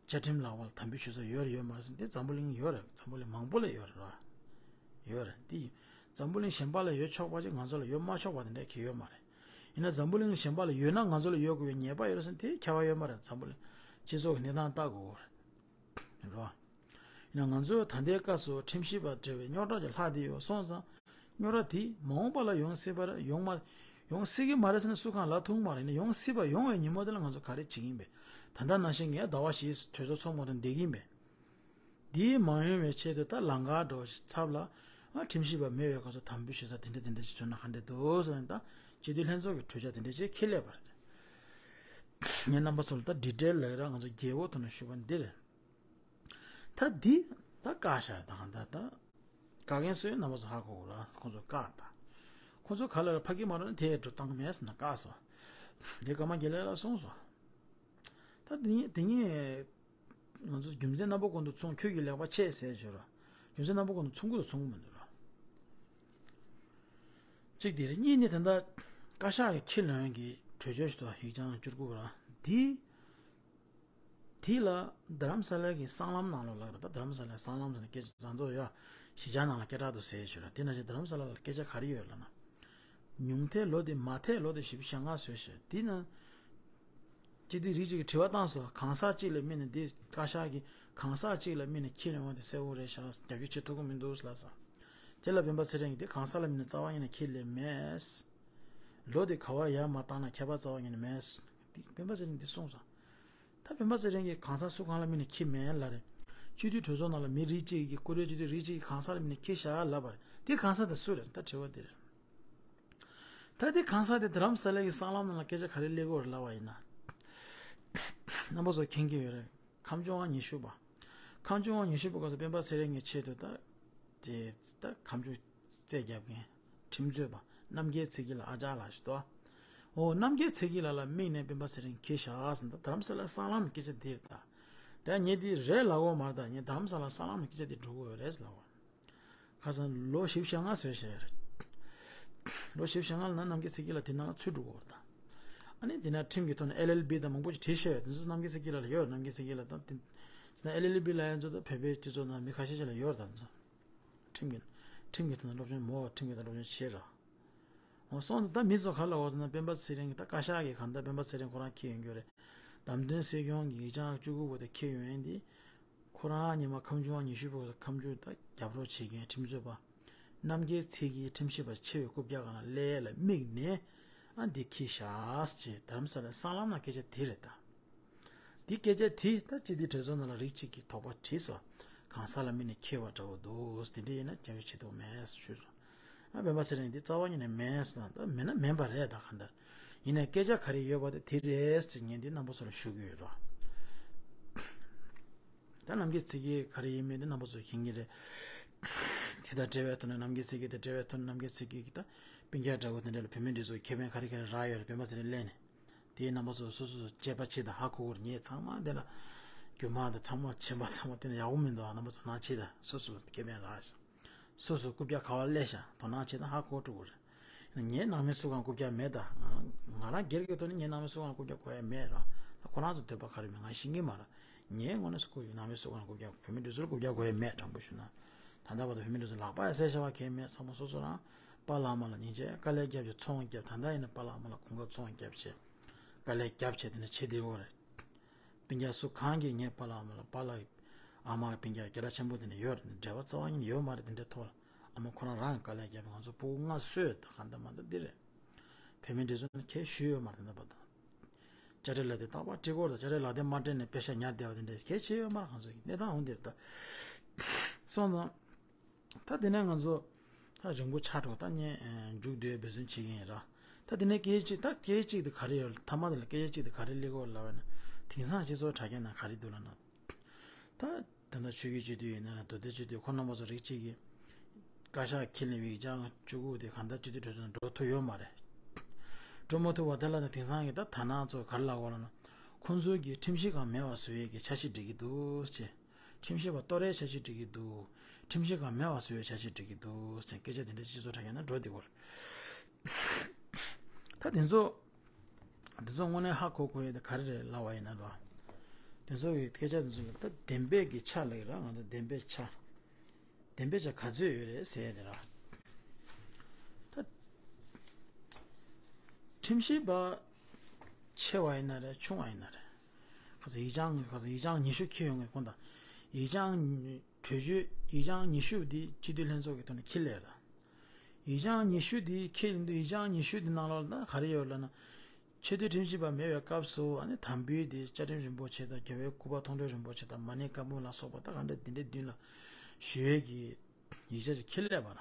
བཅའ་ཁྲིམས་ལག་པ་ལ་དམ་འབུལ་ཞུ་ས་ཡོད་རེད་ཡོད་མ་རེད་ཟེར་ན་དེ་འཛམ་བུ་གླིང་ཡོད་རེད། འཛམ་བུ་གླིང་མང་པོ་ལ་ཡོད་རེད་བ། ཡོད་རེད་དེ། འཛམ་བུ་གླིང་གཞན་པ་ལ་ཡོད་ཆོག་པ་ཅིག་ང་ཚོ་ལ་ཡོད་མ་ཆོག་པ་དེ་འདྲ་གང་ཡང་ཡོད་མ་རེད། ཡིན་ན་འཛམ་བུ་གླིང་གཞན་པ་ལ་ཡོད་ན་ང་ཚོ་ལ་ཡོད་དགོས་པའི་ཉེས་པ་ཡོད་རེད་ཟེར་ན་དེ་ཁྱད་པར་ཡོད་མ་རེད། འཛམ་བུ་གླིང་སྤྱི་ཚོགས་ཀྱི་གནས་སྟངས་ལྟ་དགོས་རེད། རེད་བ། ཡིན་ན་ང་ཚོས་ད་ལྟའི་སྐབས་སུ་ཁྲིམས་ཞིབ་པ་འབྲེལ་བའི་རྙོག་དྲ་ཅིག་ལྷག་བསྡད་ཡོད་སོང་ཙང་། རྙོག་དྲ་དེ་མ་འོངས་པ་ལ་ཡོང་སྲིད་པ་རེད་ཡོང་མ། ཡོང་སྲིད་ཀྱི་མ་རེད་ཟེར་ན་སུ་གང་ལབ་ཐུབ་མ་རེད། ཡིན་ན་ཡོང་སྲིད་པ་ཡོང་བའི་ཉིན་མོ་དེ་ལ་ང་ཚོ་ག་རེ་བྱེད་ཀྱི་ཡིན་པས། ད་ལྟ་ནང་བཞིན་ངས་ཟླ་བ་བཞི་གྲོས་ཚོགས་ཚོགས་མ་ཐུབ་བསྡད་ཀྱི་ཡིན་པས། འདི་མ་ཡོང་བའི་ཆེད་དུ་ད་ལམ་ཁ་འགྲོ་ཚབ་ལ། ཨ་ཁྲིམས་ཞིབ་པ་མེད་པའི་སྐབས་སུ་དམ་འབུལ་ཞུ་ས་དེ་འདྲ་དེ་འདྲ་ཞིག་བྱུང་ན་ག་འདྲ་འདུག་ཟེར་ནས་ད་སྤྱི་འཐུས་ལྷན་ཚོགས་ཀྱི་གྲོས་འཆར་དེ་འདྲ་ཅིག་ཁས་ལེན་པ་རེད། ངས་རྣམ་པ་ཚོ་ལ་ད་ཌི་ཊེལ་ལ་ར་ང་ཚོ་རྒྱལ་པོ་ཐོག་ནས་ཞུ་བ་འདི་རེད། ད་འདི་ད་བཀག་བཞག་ད་གང་ད་ད། བཀག་མཁན་སུ་ཡིན་རྣམ་པ་ཚོ་ཧ་གོ་གོ་ར་ཁོང་ཚོ་བཀག་ད། ཁོང་ཚོ་ག་ལ་ར་ཕ་གི་མ་རོ་ན་དེ་འགྲོ་བཏང་མེད་ཟེར་ན་བཀག་སོང་། འདི་ཀརྨ་དགེ་ལེགས་ལ་གསུངས་སོང་། ད་ ད་དེ་ངས་དེ་ངས་ང་ཚོ་རྒྱུ་མཚན་རྣམ་པ་ཀུན་ཏུ་མཚུངས། ཁྱོད་ཀྱི་ལེགས་པ་ཆེ་ཟེར་ཞུ་ར། རྒྱུ་མཚན་རྣམ་པ་ཀུན་ཏུ་མཚུངས་ཀྱི་དང་མཚུངས་ཀྱི་མི་འདུག་ར། གཅིག་དེ་རེད། གཉིས་ནི་ད་ལྟ་བཀའ་ཤག་གི་ཁས་ལེན་གྱི་གྲོས་ཆོད་ཞིག་འདུག་ཡིག་བྱང་བཅུ་དགུ་པ་ར། དེ་དེ་ལ་རྡ་རམ་ས་ལ་གི་སྲང་ལམ་ནང་ལོགས་ལ་ར། ད་རྡ་རམ་ས་ལའི་སྲང་ལམ་ཟེར་ན་སྐད་ཆ་རང་ཚོ་ཡ་གཞིས་ཆགས་ནང་ལ་སྐད་གྲགས་འདུག་ཟེར་ཞུ་ར། དེ་ནང་བཞིན་རྡ་རམ་ས་ལ་ལ་སྐད་ཆ་ག་རེ་ཡོད་ལབ་ན། ཉུང་མཐའི་ལོ་དེ་མང་མཐའི་ལོ་དེ་བཞི་བཅུ་ཞེ་ལྔ་བཟོས་ཤག་དེ་ན་སྤྱི་འཐུས་རིགས་གཅིག་གིས་དྲི་བ་བཏང་སོང་། གང་ཟག་གཅིག་ལ་དམིགས་ནས་འདི་བཀའ་ཤག་གི་གང་ཟག་གཅིག་ལ་དམིགས་ནས་ཁས་ལེན་པ་དེ་གསལ་པོ་རེད་ཤག་རྒྱབ་སྐྱོར་བྱེད་ཐུབ་ཀྱི་མི་འདུག་ལབ་སོང་། དེ་ལ་སྤེན་པ་ཚེ་རིང་གིས་འདི་གང་ཟག་ལ་དམིགས་ནས་རྩ་བ་ཉིད་ནས་ཁས་ལེན་མེད། ལོ་དེ་ག་བ་ཡར་མར་བཏང་ན་ཁྱད་པར་རྩ་བ་ཉིད་ནས་མེད། འདི་སྤེན་པ་ཚེ་རིང་འདི་གསུངས་སོང་། ད་སྤེན་པ་ཚེ་རིང་གིས་གང་ཟག་སུ་གང་ལ་དམིགས་ནས་ཁས་མེད་ལབ་རེད། སྤྱི་འཐུས་གྲོས་ཚོགས་ནང་ལ་མི་རིགས་གཅིག་གིས། བཀུར་འོས་སྤྱི་འཐུས་རིགས་གཅིག་གིས་གང་ཟག་ལ་དམིགས་ནས་ཁས་བཞག་ལབ་པ་རེད། དེ་གང་ཟག་དེ་སུ་རེད། ད་དྲི་བ་འདི་རེད། ད་དེ་གང་ཟག་དེ་རྡ་རམ་ས་ལ་གི་སྲང་ལམ་ནང་ལ་སྐད་ཆ་ག་རེ་སླེབས་ཀྱི་ཡོད་རེད་ལབ་པ་ཡིན་ན། རྣམ་པ་ཚོ་མཁྱེན་གྱི་ཡོད་རེད། ཁམས་བྱུང་བ་ཉི་ཤུ་པ། ཁམས་བྱུང་བ་ཉི་ཤུ་པ་སྐབས་སུ་སྤེན་པ་ཚེ་རིང་གི་ཆེད་དུ་ད་དེ་ད་ཁམས་བྱུང་རྩོད་རྒྱབ་མཁན་ཁྲིམས་རྩོད་པ་རྣམ་རྒྱལ་ཚེ་སྐྱིད་ལགས། ཨ་ཅག་ལགས་ཤིག་འདུག་འོ། རྣམ་རྒྱལ་ཚེ་སྐྱིད་ལགས་ལ་དམིགས་ནས་སྤེན་པ་ཚེ་རིང་ཁས་བཞག་ཟེར། ད་རྡ་རམ་ས་ལ་སྲང་ལམ་སྐད་ཆ་འདི་རེད། ད་ད་ངས་འདི་རེད་ལབ་ཀྱི་ཡོད་མ་རེད། ད་ངས་རྡ་རམ་ས་ལ་སྲང་ལམ་སྐད་ཆ་འདི་སྒྲུབ་ཀྱི་ཡོད་རེད་ལབ་པ། ཁ་སང་ལོ་བཞི་བཅུ་ཞེ་ལྔ་བཟོས་བཞག་ཡོད་རེད། ལོ་བཞི་བཅུ་ཞེ་ལྔ་ལ་ན་རྣམ་རྒྱལ་ཚེ་སྐྱིད་ལགས་དེ་ནང་ལ་ཚུད་འགྲོ་གི་ཡོད་རེད་ད། ཨ་ནི་དེ་ན་ཁྲིམས་ཀྱི་ཐོག་ནས་ཨེལ་ཨེལ་བི་དང་མང་པོ་ཞིག་བྲིས་བཞག་ཡོད། དེ་ཚོ་རྣམ་རྒྱལ་ཚེ་སྐྱིད་ལགས་ལ་ཡོད་རེད། རྣམ་རྒྱལ་ཚེ་སྐྱིད་ལགས་དང་དེ་ན་ཨེལ་ཨེལ་བི་ལབ་ཡ་ཚོ་ད་བོད་པའི་སྤྱི་ཚོགས་ནང་མི་ཁ་ཤས་ཤིག་ལ་ཡོད་རེད་ད། ཁྲིམས་ཀྱི་ཁྲིམས་ཀྱི་ཐོག་ནས་སློབ་སྦྱོང་མོ་ཁྲིམས་ཀྱི་ཐོག་སློབ་སྦྱོང་བྱས་ར། འོ་སོང་ཙང་ད་མི་ཚོ་ག་ལ་འོ་ཟེར་ན་སྤེན་པ་ཚེ་རིང་གི་ད་བཀའ་ཤག་གི་གང་ལྟར་སྤེན་པ་ཚེ་རིང་ཁོ་རང་འཁྱེར་ཡོང་རྒྱུ་རེད། བདམས་ཐོན་སྲིད་སྐྱོང་གི་ཡིག་བྱང་བཅུ་དགུ་པོ་དེ་འཁྱེར་ཡོང་ཡིན་དེ། ཁོ་རང་ཉི་མ་ཁམས་བྱུང་བ་ཉི་ཤུ་པོ་ཁམས་བྱུང་ད་རྒྱབ་རོགས་བྱེད་མཁན་ཁྲིམས་རྩོད་པ། རྣམ་རྒྱལ་ཚེ་སྐྱིད་ཁྲིམས་ཞིབ་པ་ཆེ་བའི་རྐུབ་བཀྱག་སྒང་ལ་སླེབས་ལ་དམིགས་ནས་ཨ་འདི་འཁྱེར་བཞག་ཅེས་རྡ་རམ་ས་ལའི་སྲང་ལམ་ན་སྐད་ཆ་དེ་རེད་ད། འདི་སྐད་ཆ་དེ་ད་སྤྱི་འཐུས་གྲོས་ཚོགས་ནང་ལ་རིགས་གཅིག་གིས་དོགས་པ་དྲིས་སོང་། གང་ཟག་ལ་དམིགས་ནས་འཁྱེར་བ་འདྲ་བོ་འདུག་དེ་འདྲ་ཡིན་ན་རྒྱབ་སྐྱོར་བྱེད་ཐུབ་མེད་ཞུས་སོང་། ཨ་སྤེན་པ་ཚེ་རིང་འདི་རྩ་བ་ཉིད་ནས་མེད་ཟེར་ན་ད་མེད་ན་མེད་པ་རེད་ད་གང་ལྟར། ཡིན་ནའི་སྐད་ཆ་ག་རེ་ཡོད་པ་དེ་དེ་རེད་ཟེར་ངས་འདི་རྣམ་པ་ཚོ་ལ་ཞུ་གི་ཡོད་རོགས། ད་རྣམ་རྒྱལ་ཚེ་སྐྱིད་ག་རེ་ཡིན་མིན་དེ་རྣམ་པ་ཚོ་མཁྱེན་གྱི་རེད། དེ་དང་འབྲེལ་བའི་ཐོག་ནས་རྣམ་རྒྱལ་ཚེ་སྐྱིད་དང་འབྲེལ་བའི་ཐོག་ནས་རྣམ་རྒྱལ་ཚེ་སྐྱིད་ཀྱི་ད་སྤུན་ཀྱག་འདྲ་བོ་དེ་འདྲ་ལ་བོད་མིའི་སྒྲིག་འཛུགས་ཁེ་ཕན་ག་རེ་ག་རེ་རག་ཡོད་རེད། སྤེན་པ་ཚེ་རིང་སླེབས་ནས། དེའི་རྣམ་པ་ཚོ་སོ་སོ་སོ་དཔྱད་པ་བྱེད་དང་། ཧ་གོ་གོ་རེད། ངས་ཚང་མ་དེ་ལ་རྒྱུ་མ་དང་ཚང་མ་བྱེད་པ་ཚང་མ་དེ་ནས་ཡག་པོ་མི་འདུག་རྣམ་པ་ཚོ་ནང་བྱེད་དང་། སོ་སོ་ཁེ་ཕན་རག་ཤག་སོ་སོ་རྐུབ་བཀྱག་ག་བ་སླེབས་ཤག་དོ་སྣང་བྱེད་དང་། ཧ་གོ་འགྲོ་གི་རེད། ངའི་ནང་མི་སུ་གང་རྐུབ་བཀྱག་མེད་ད། ང་ང་རང་སྒེར་གྱི་ཐོག་ནས་ངའི་ནང་མི་སུ་གང་རྐུབ་བཀྱག་དགོས་ཡ་མེད་ར། ད་ཁོ་རང་ཚོ་འདོད་པ་ག་རེ་མེད་ང་ཤེས་ཀྱི་མ་རེད། ངའི་ངོས་ནས་སུ་ཁོ་ཡི་ནང་མི་སུ་གང་རྐུབ་བཀྱག་བོད་མི་འདི་ཚོར་རྐུབ་བཀྱག་དགོས་ཡ་མེད། དྲང་པོ་ཞུ་ན། ད་ལྟ་བར་དུ་བོད་མི་འདི་ཚོ་ལག་པ་ཡ་གསལ་ཤ་བ་གས་མེད། ཚང་མ་སོ་སོ་རང་པཱ་ལགས་མ་ལ་སྙིང་རྗེ་དཀའ་ལས་བརྒྱབ་བྱས་ཚོང་བརྒྱབ། ད་ལྟ་ཡིན་ན་པཱ་ལགས་མ་ལ་གོང་ཁ་ཚོང་བརྒྱབ་བྱས་དཀའ་ལས་བརྒྱབ་བྱས་དེ་ནས་བྱེད་བསྡད་ཡོད་རེད། སྤུན་ཀྱག་སུ་གང་གིས་ངའི་པཱ་ལགས་ཨ་མ་ལ། པཱ་ལགས་ཨ་མ་གི་སྤུན་ཀྱག་སྐད་གྲགས་ཆེན་པོ་དེ་འདྲ་ཡོད་རེད། འབྲེལ་བ་རྩ་བ་ཉིད་ནས་ཡོད་མ་རེད། དེ་འདྲའི་ཐོག་ལ་ཨ་མ་ཁོ་རང་རང་གིས་དཀའ་ལས་བརྒྱབ་པའི་ང་ཚོ་སྤུ་གུ་ལྔ་གསོས། ད་གང་ལྟར་མ་ལྟར་འདི་རེད། བོད་མིའི་སྒྲིག་འཛུགས་ནས་གལ་ཞུས་ཡོད་མ་རེད། དེ་འདྲ་བར་དུ་དཔྱ་ཁྲལ་ལག་དེབ་རྟག་པར་སྤྲད་དགོས་རེད། དཔྱ་ཁྲལ་ལག་དེབ་མ་སྤྲད་ནས་པེ་ཤག་ཉར་བསྡད་པ་དེ་འདྲ་གལ་ཆེ་ཡོད་མ་རེད། ང་ཚོ་གི་གནས་སྟངས་འོང་འདིར་ད་སོང་ཙང་། ད་དེ་ནས་ང་ཚོ་ད་རིང་པོ་ཆགས་འགྲོ། ད་ངས་མཇུག་བསྡུ་ཡའི་འབད་བརྩོན་བྱེད་ཀྱི་ཡིན་ར། ད་དེ་ནས་སྐད་ཆ་གཅིག་ད་སྐད་ཆ་གཅིག་དེ་ག་རེ་ཡོད། མཐའ་མ་དེ་ལ་སྐད་ཆ་གཅིག་དེ་ག་རེ་སླེབས་ཀྱི་ཡོད་ལབ་པ་ན། དེང་སང་སྤྱི་ཚོགས་དྲ་རྒྱ་ནང་ག་རེ་འདུག་ལབ་ན། ད་ད་ལྟ་ཆོས་བརྒྱུད་སྤྱི་འཐུས་ཡིན་ན་ར། མདོ་སྟོད་སྤྱི་འཐུས། ཁོང་རྣམ་པ་ཚོ་རིགས་གཅིག་གིས་བཀའ་ཤག་ཁས་ལེན་པའི་ཡིག་བྱང་བཅུ་དགུ་དེ་གང་ལྟར་སྤྱི་འཐུས་གྲོས་ཚོགས་ནང་འགྲོ་ཐུབ་ཡོད་མ་རེད། འགྲོ་མ་ཐུབ་པ་དེ་ལ་ད་དེང་སང་གི་ད་དར་ནག་ཚོ་ག་རེ་ལབ་ཀྱི་ཡོད་ལབ་ན། ཁོང་ཚོ་གིས་ཁྲིམས་གཞི་སྒང་མེད་པ་བཟོ་ཡས་ཀྱི་འཆར་གཞི་སྒྲིག་གི་འདུག་ཅེས། ཁྲིམས་ཞིབ་པ་གཏོར་ཡས་འཆར་གཞི་སྒྲིག་གི་འདུག་ཁྲིམས་ཞིབ་པ་མེད་པ་བཟོ་ཡས་འཆར་གཞི་སྒྲིག་གི་འདུག་ཟེར་སྐད་ཆ་དེ་འདྲ་སྤྱི་ཚོགས་དྲ་རྒྱ་ནང་འགྲོ་བསྡད་ཡོད་རེད། ད་དེ་ཚོ་དེ་ཚོ་དངོས་གནས་ཧ་གོ་དགོས་ཡས་དེ་ག་རེ་རེད་ལབ་པ་ཡིན་ན་ར། དེ་ཚོ་གི་སྐད་ཆ་དེ་ཚོ་ལ་ད་བདེན་པའི་གི་ཆ་ལབ་ཀྱི་ར། ང་ཚོ་བདེན་པའི་ཆ། བདེན་པའི་ཆ་ག་ཚོད་ཡོད་རེད་ཟེར་ཡས་དེ་ར། ད་ཁྲིམས་ཞིབ་པ་ཆེ་བ་ཡིན་ན་རེད། ཆུང་བ་ཡིན་ན་རེད། ཁ་སང་ཡིག་བྱང་ཁ་སང་ཡིག་བྱང་ཉི་ཤུ་འཁྱེར་ཡོང་གི། ཁོང་དང་ཡིག་བྱང་གྲོས་ཆོད་ཡིག་བྱང་ཉི་ཤུ་འདི་སྤྱི་འཐུས་ལྷན་ཚོགས་ཀྱི་ཐོག་ནས་འཁྱེར་སླེབས་ལ། ཡིག་བྱང་ཉི་ཤུ་འདི་འཁྱེར་ཡོང་དུས་ཡིག་བྱང་ཉི་ཤུ་འདི་ནང་ལོགས་ལ་ག་རེ་ཡོད་ལབ་ན། ཆེས་མཐོའི་ཁྲིམས་ཞིབ་པ་མེད་པའི་སྐབས་སུ་ཨ་ནི་དམ་འབུལ་དེ་བཅའ་ཁྲིམས་རིན་པོ་ཆེ་དང་རྒྱལ་བའི་སྐུ་པར་མཐོང་གྲོལ་རིན་པོ་ཆེ་དང་མ་ཎི་བཀའ་འབུམ་ལ་སོགས་པ་ད་ག་འདྲ་འདི་འདྲའི་མདུན་ལ་ཞུ་ཡས་ཀྱི་ཡིག་ཆ་ཞིག་འཁྱེར་སླེབས་པ་ལ།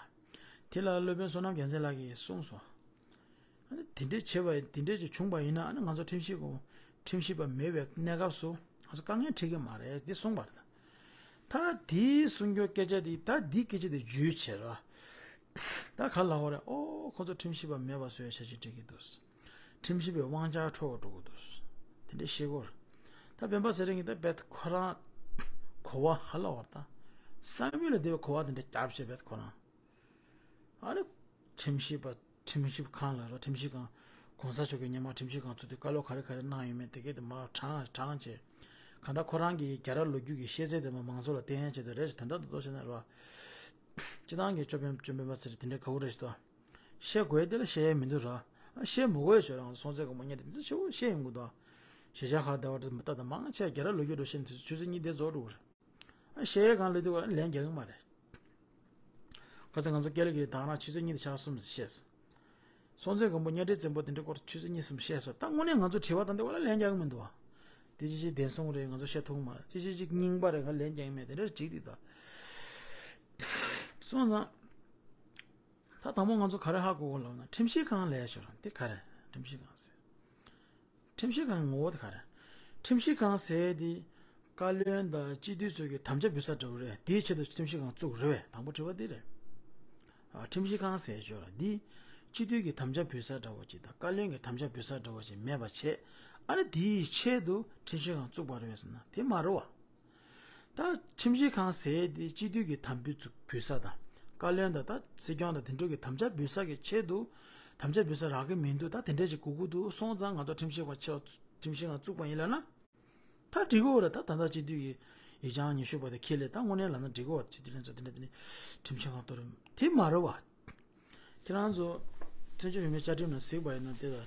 དེ་ལ་སློབ་དཔོན་བསོད་ནམས་རྒྱལ་མཚན་ལགས་ཀྱིས་གསུངས་སོང་། ཨ་ནི་དེ་འདྲའི་བྱས་པ་དེ་འདྲའི་ཅིག་བྱུང་བ་ཡིན་ན་ཨ་ནི་ང་ཚོ་ཁྲིམས་ཞིབ་ཁྲིམས་ཞིབ་པ་མེད་པའི་གནས་སྐབས་སུ་ང་ཚོ་དཀའ་ངལ་འཕྲད་ཀྱི་མ་རེད་འདི་གསུངས་པ་རེད། ད་དེའི་གསུང་རྒྱུ་སྐད་ཆ་དེ་ད་འདིའི་སྐད་ཆ་དེ་བརྗོད་བྱས་ར། ད་ག་ལ་ཧོ་རེད། ཨོ་ཁོ་ཚོ་ཁྲིམས་ཞིབ་པ་མེད་པ་བཟོ་ཡ་འཆར་གཞི་སྒྲིག་གི་འདུག་ཁྲིམས་ཞིབ་པའི་དབང་ཆ་འཕྲོག་འགྲོ་གི་འདུག་དེ་འདྲ་བཤད་ཀྱི་ཡོད་རེད། ད་སྤེན་པ་ཚེ་རིང་གིས་ད་རྦད་ཁོ་རང་གོ་བ་ཧ་ལ་བར་ད་བསམ་ཡུལ་ལ་བདེ་བའི་གོ་བ་དེ་འདྲ་རྒྱབ་བྱས་རྦད་ཁོ་རང་ཨ་ནི་ཁྲིམས་ཞིབ་པ་ཁྲིམས་ཞིབ་ཁང་ལ་ར་ཁྲིམས་ཞིབ་ཁང་གོང་ས་མཆོག་གིས་སྔོན་མ་ཁྲིམས་ཞིབ་ཁང་བཙུགས་དུས་བཀའ་སློབ་ག་རེ་ག་རེ་གནང་ཡོད་མེད་དེ་གས་དེ་མར་དྲངས་དྲངས་བྱས། གང་ལྟར་ཁོ་རང་གིས་རྒྱལ་རབས་ལོ་རྒྱུས་ཀྱི་ཤེས་ཚད་དེ་མར་མང་ཚོགས་ལ་བསྟན་ཡ་ཆེད་དུ་རེད་ཞེས་དོན་དག་ཏུ་གཏོགས་བྱས་ན་ར། སྤྱི་བཏང་གི་ཅོ་སྤེན་ཅོ་སྤེན་པ་ཚེ་རིང་དེ་འདྲའི་དགའ་བོ་རེད་ཞེས་དོ། བཤད་དགོས་དེ་ལ་བཤད་ཡས་མི་འདུག་ར། བཤད་མི་དགོས་ཞོར་རང་སྲོང་བཙན་སྒམ་པོ་གཉའ་ཁྲི་འདི་ཚོ་ཞེ་པོ་བཤད་ཡོང་གི་འདུག་གཞིས་ཆགས་ཁག་བསྡད་པ་དེ་མི་ལྟ་དང་མང་ཆེ་རྒྱལ་རབས་ལོ་རྒྱུས་འགྲོ་བཤད་དུས་ཆུ་ཚོད་གཉིས་དེ་རྫོགས་འགྲོ་གི་རེད། བཤད་ཡས་གང་ལས་དུས་བར་ལན་རྒྱག་གི་མ་རེད། ཁ་སང་ང་ཚོ་སྐད་ལ་གི་ད་རང་ཆུ་ཚོད་གཉིས་དེ་ཆགས་གསུམ་བཤད། སྲོང་བཙན་སྒམ་པོ་གཉའ་ཁྲི་བཙན་པོ་དེ་འདྲའི་སྐོར་ཆུ་ཚོད་གཉིས་གསུམ་བཤད་སོང་། ད་དངོས་གནས་ང་ཚོ་དྲི་བ་དང་དེ་བ་ལ་ལན་རྒྱག་གི་མི་འདུག་བ། དེ་ཅི་ཅི་བདེན་སོང་རེད། ང་ཚོ་བཤད་ཐུབ་མ་རེད། ཅི་ཅི་ཅིག་རྙིང་པ་རེད། ང་ལན་རྒྱག་གི་མེད། དེ་འདྲ་ཅིག་དེ་ད། སོང་ཙང་། ད་དང་པོ་ང་ཚོ་ག་རེ་ཧ་གོ་དགོས་ལབ་ན་ཁྲིམས་ཞིབ་ཁང་ལས་ཤོར་དེ་ག་རེ་ཁྲིམས་ཞིབ་ཁང་ཟེར། ཁྲིམས་ཞིབ་ཁང་ངོ་བོ་དེ་ག་རེ། ཁྲིམས་ཞིབ་ཁང་ཟེར་དེ་བཀའ་བློན་དང་སྤྱི་འཐུས་ཚོ་གི་དམ་བཅའ་འབུལ་ས་འདྲ་བོ་རེད། དེའི་ཆེད་དུ་ཁྲིམས་ཞིབ་ཁང་བཙུགས་རེད་བས། དང་པོ་དྲི་བ་དེ་རེད། ཨ། ཁྲིམས་ཞིབ་ཁང་ཟེར་ཤོར་འདི་སྤྱི་འཐུས་ཀྱི་དམ་བཅའ་འབུལ་ས་འདྲ་བོ་ཅིག་དང་བཀའ་བློན་གྱི་དམ་བཅའ་འབུལ་ས་འདྲ་བོ་ཅིག་མེད་པ་བྱས། ཨ་ནི་དེའི་ཆེད་དུ་ཁྲིམས་ཞིབ་ཁང་བཙུགས་པ་རེད་བས་ཟེར་ན་དེ་མ་རེད་བ། ད་ཁྲིམས་ཞིབ་ཁང་ཟེར་དེ་སྤྱི་འཐུས་ཀྱི་དམ་འབུལ་བཙུགས་འབུལ་ས་དང་། བཀའ་བློན་དང་ད་སྲིད་སྐྱོང་དང་དེ་འདྲ་གི་དམ་བཅའ་འབུལ་ས་གི་ཆེད་དུ། དམ་བཅའ་འབུལ་ས་རག་གི་མི་འདུག་ད་དེ་འདྲ་ཞིག་དགོས་ཀྱི་འདུག་སོང་ཙང་ང་ཚོ་ཁྲིམས་ཞིབ་པ་ཆེ་བ་ཁྲིམས་ཞིབ་ཁང་བཙུགས་པ་ཡིན་ལབ་ན། ད་འགྲིག་གི་རེད། ད་ད་ལྟ་སྤྱི་འཐུས་ཀྱི་ཡིག་ཆ་ཉི་ཤུ་པ་དེ་ཁྱེར་ལས་ད་དངོས་གནས་ལབ་ན་འགྲིག་གི་རེད། སྤྱི་འཐུས་ལྷན་ཚོགས་དེ་འདྲ་དེ་ནི་ཁྲིམས་ཞིབ་ཁང་གཏོར་རིམ་དེ་མ་རེད་བ། ཁྱེད་རང་ཚོ་བཙན་བྱོལ་བོད་མིའི་བཅའ་ཁྲིམས་ནང་གཟིགས་པ་ཡིན་ན་དེ་ལ་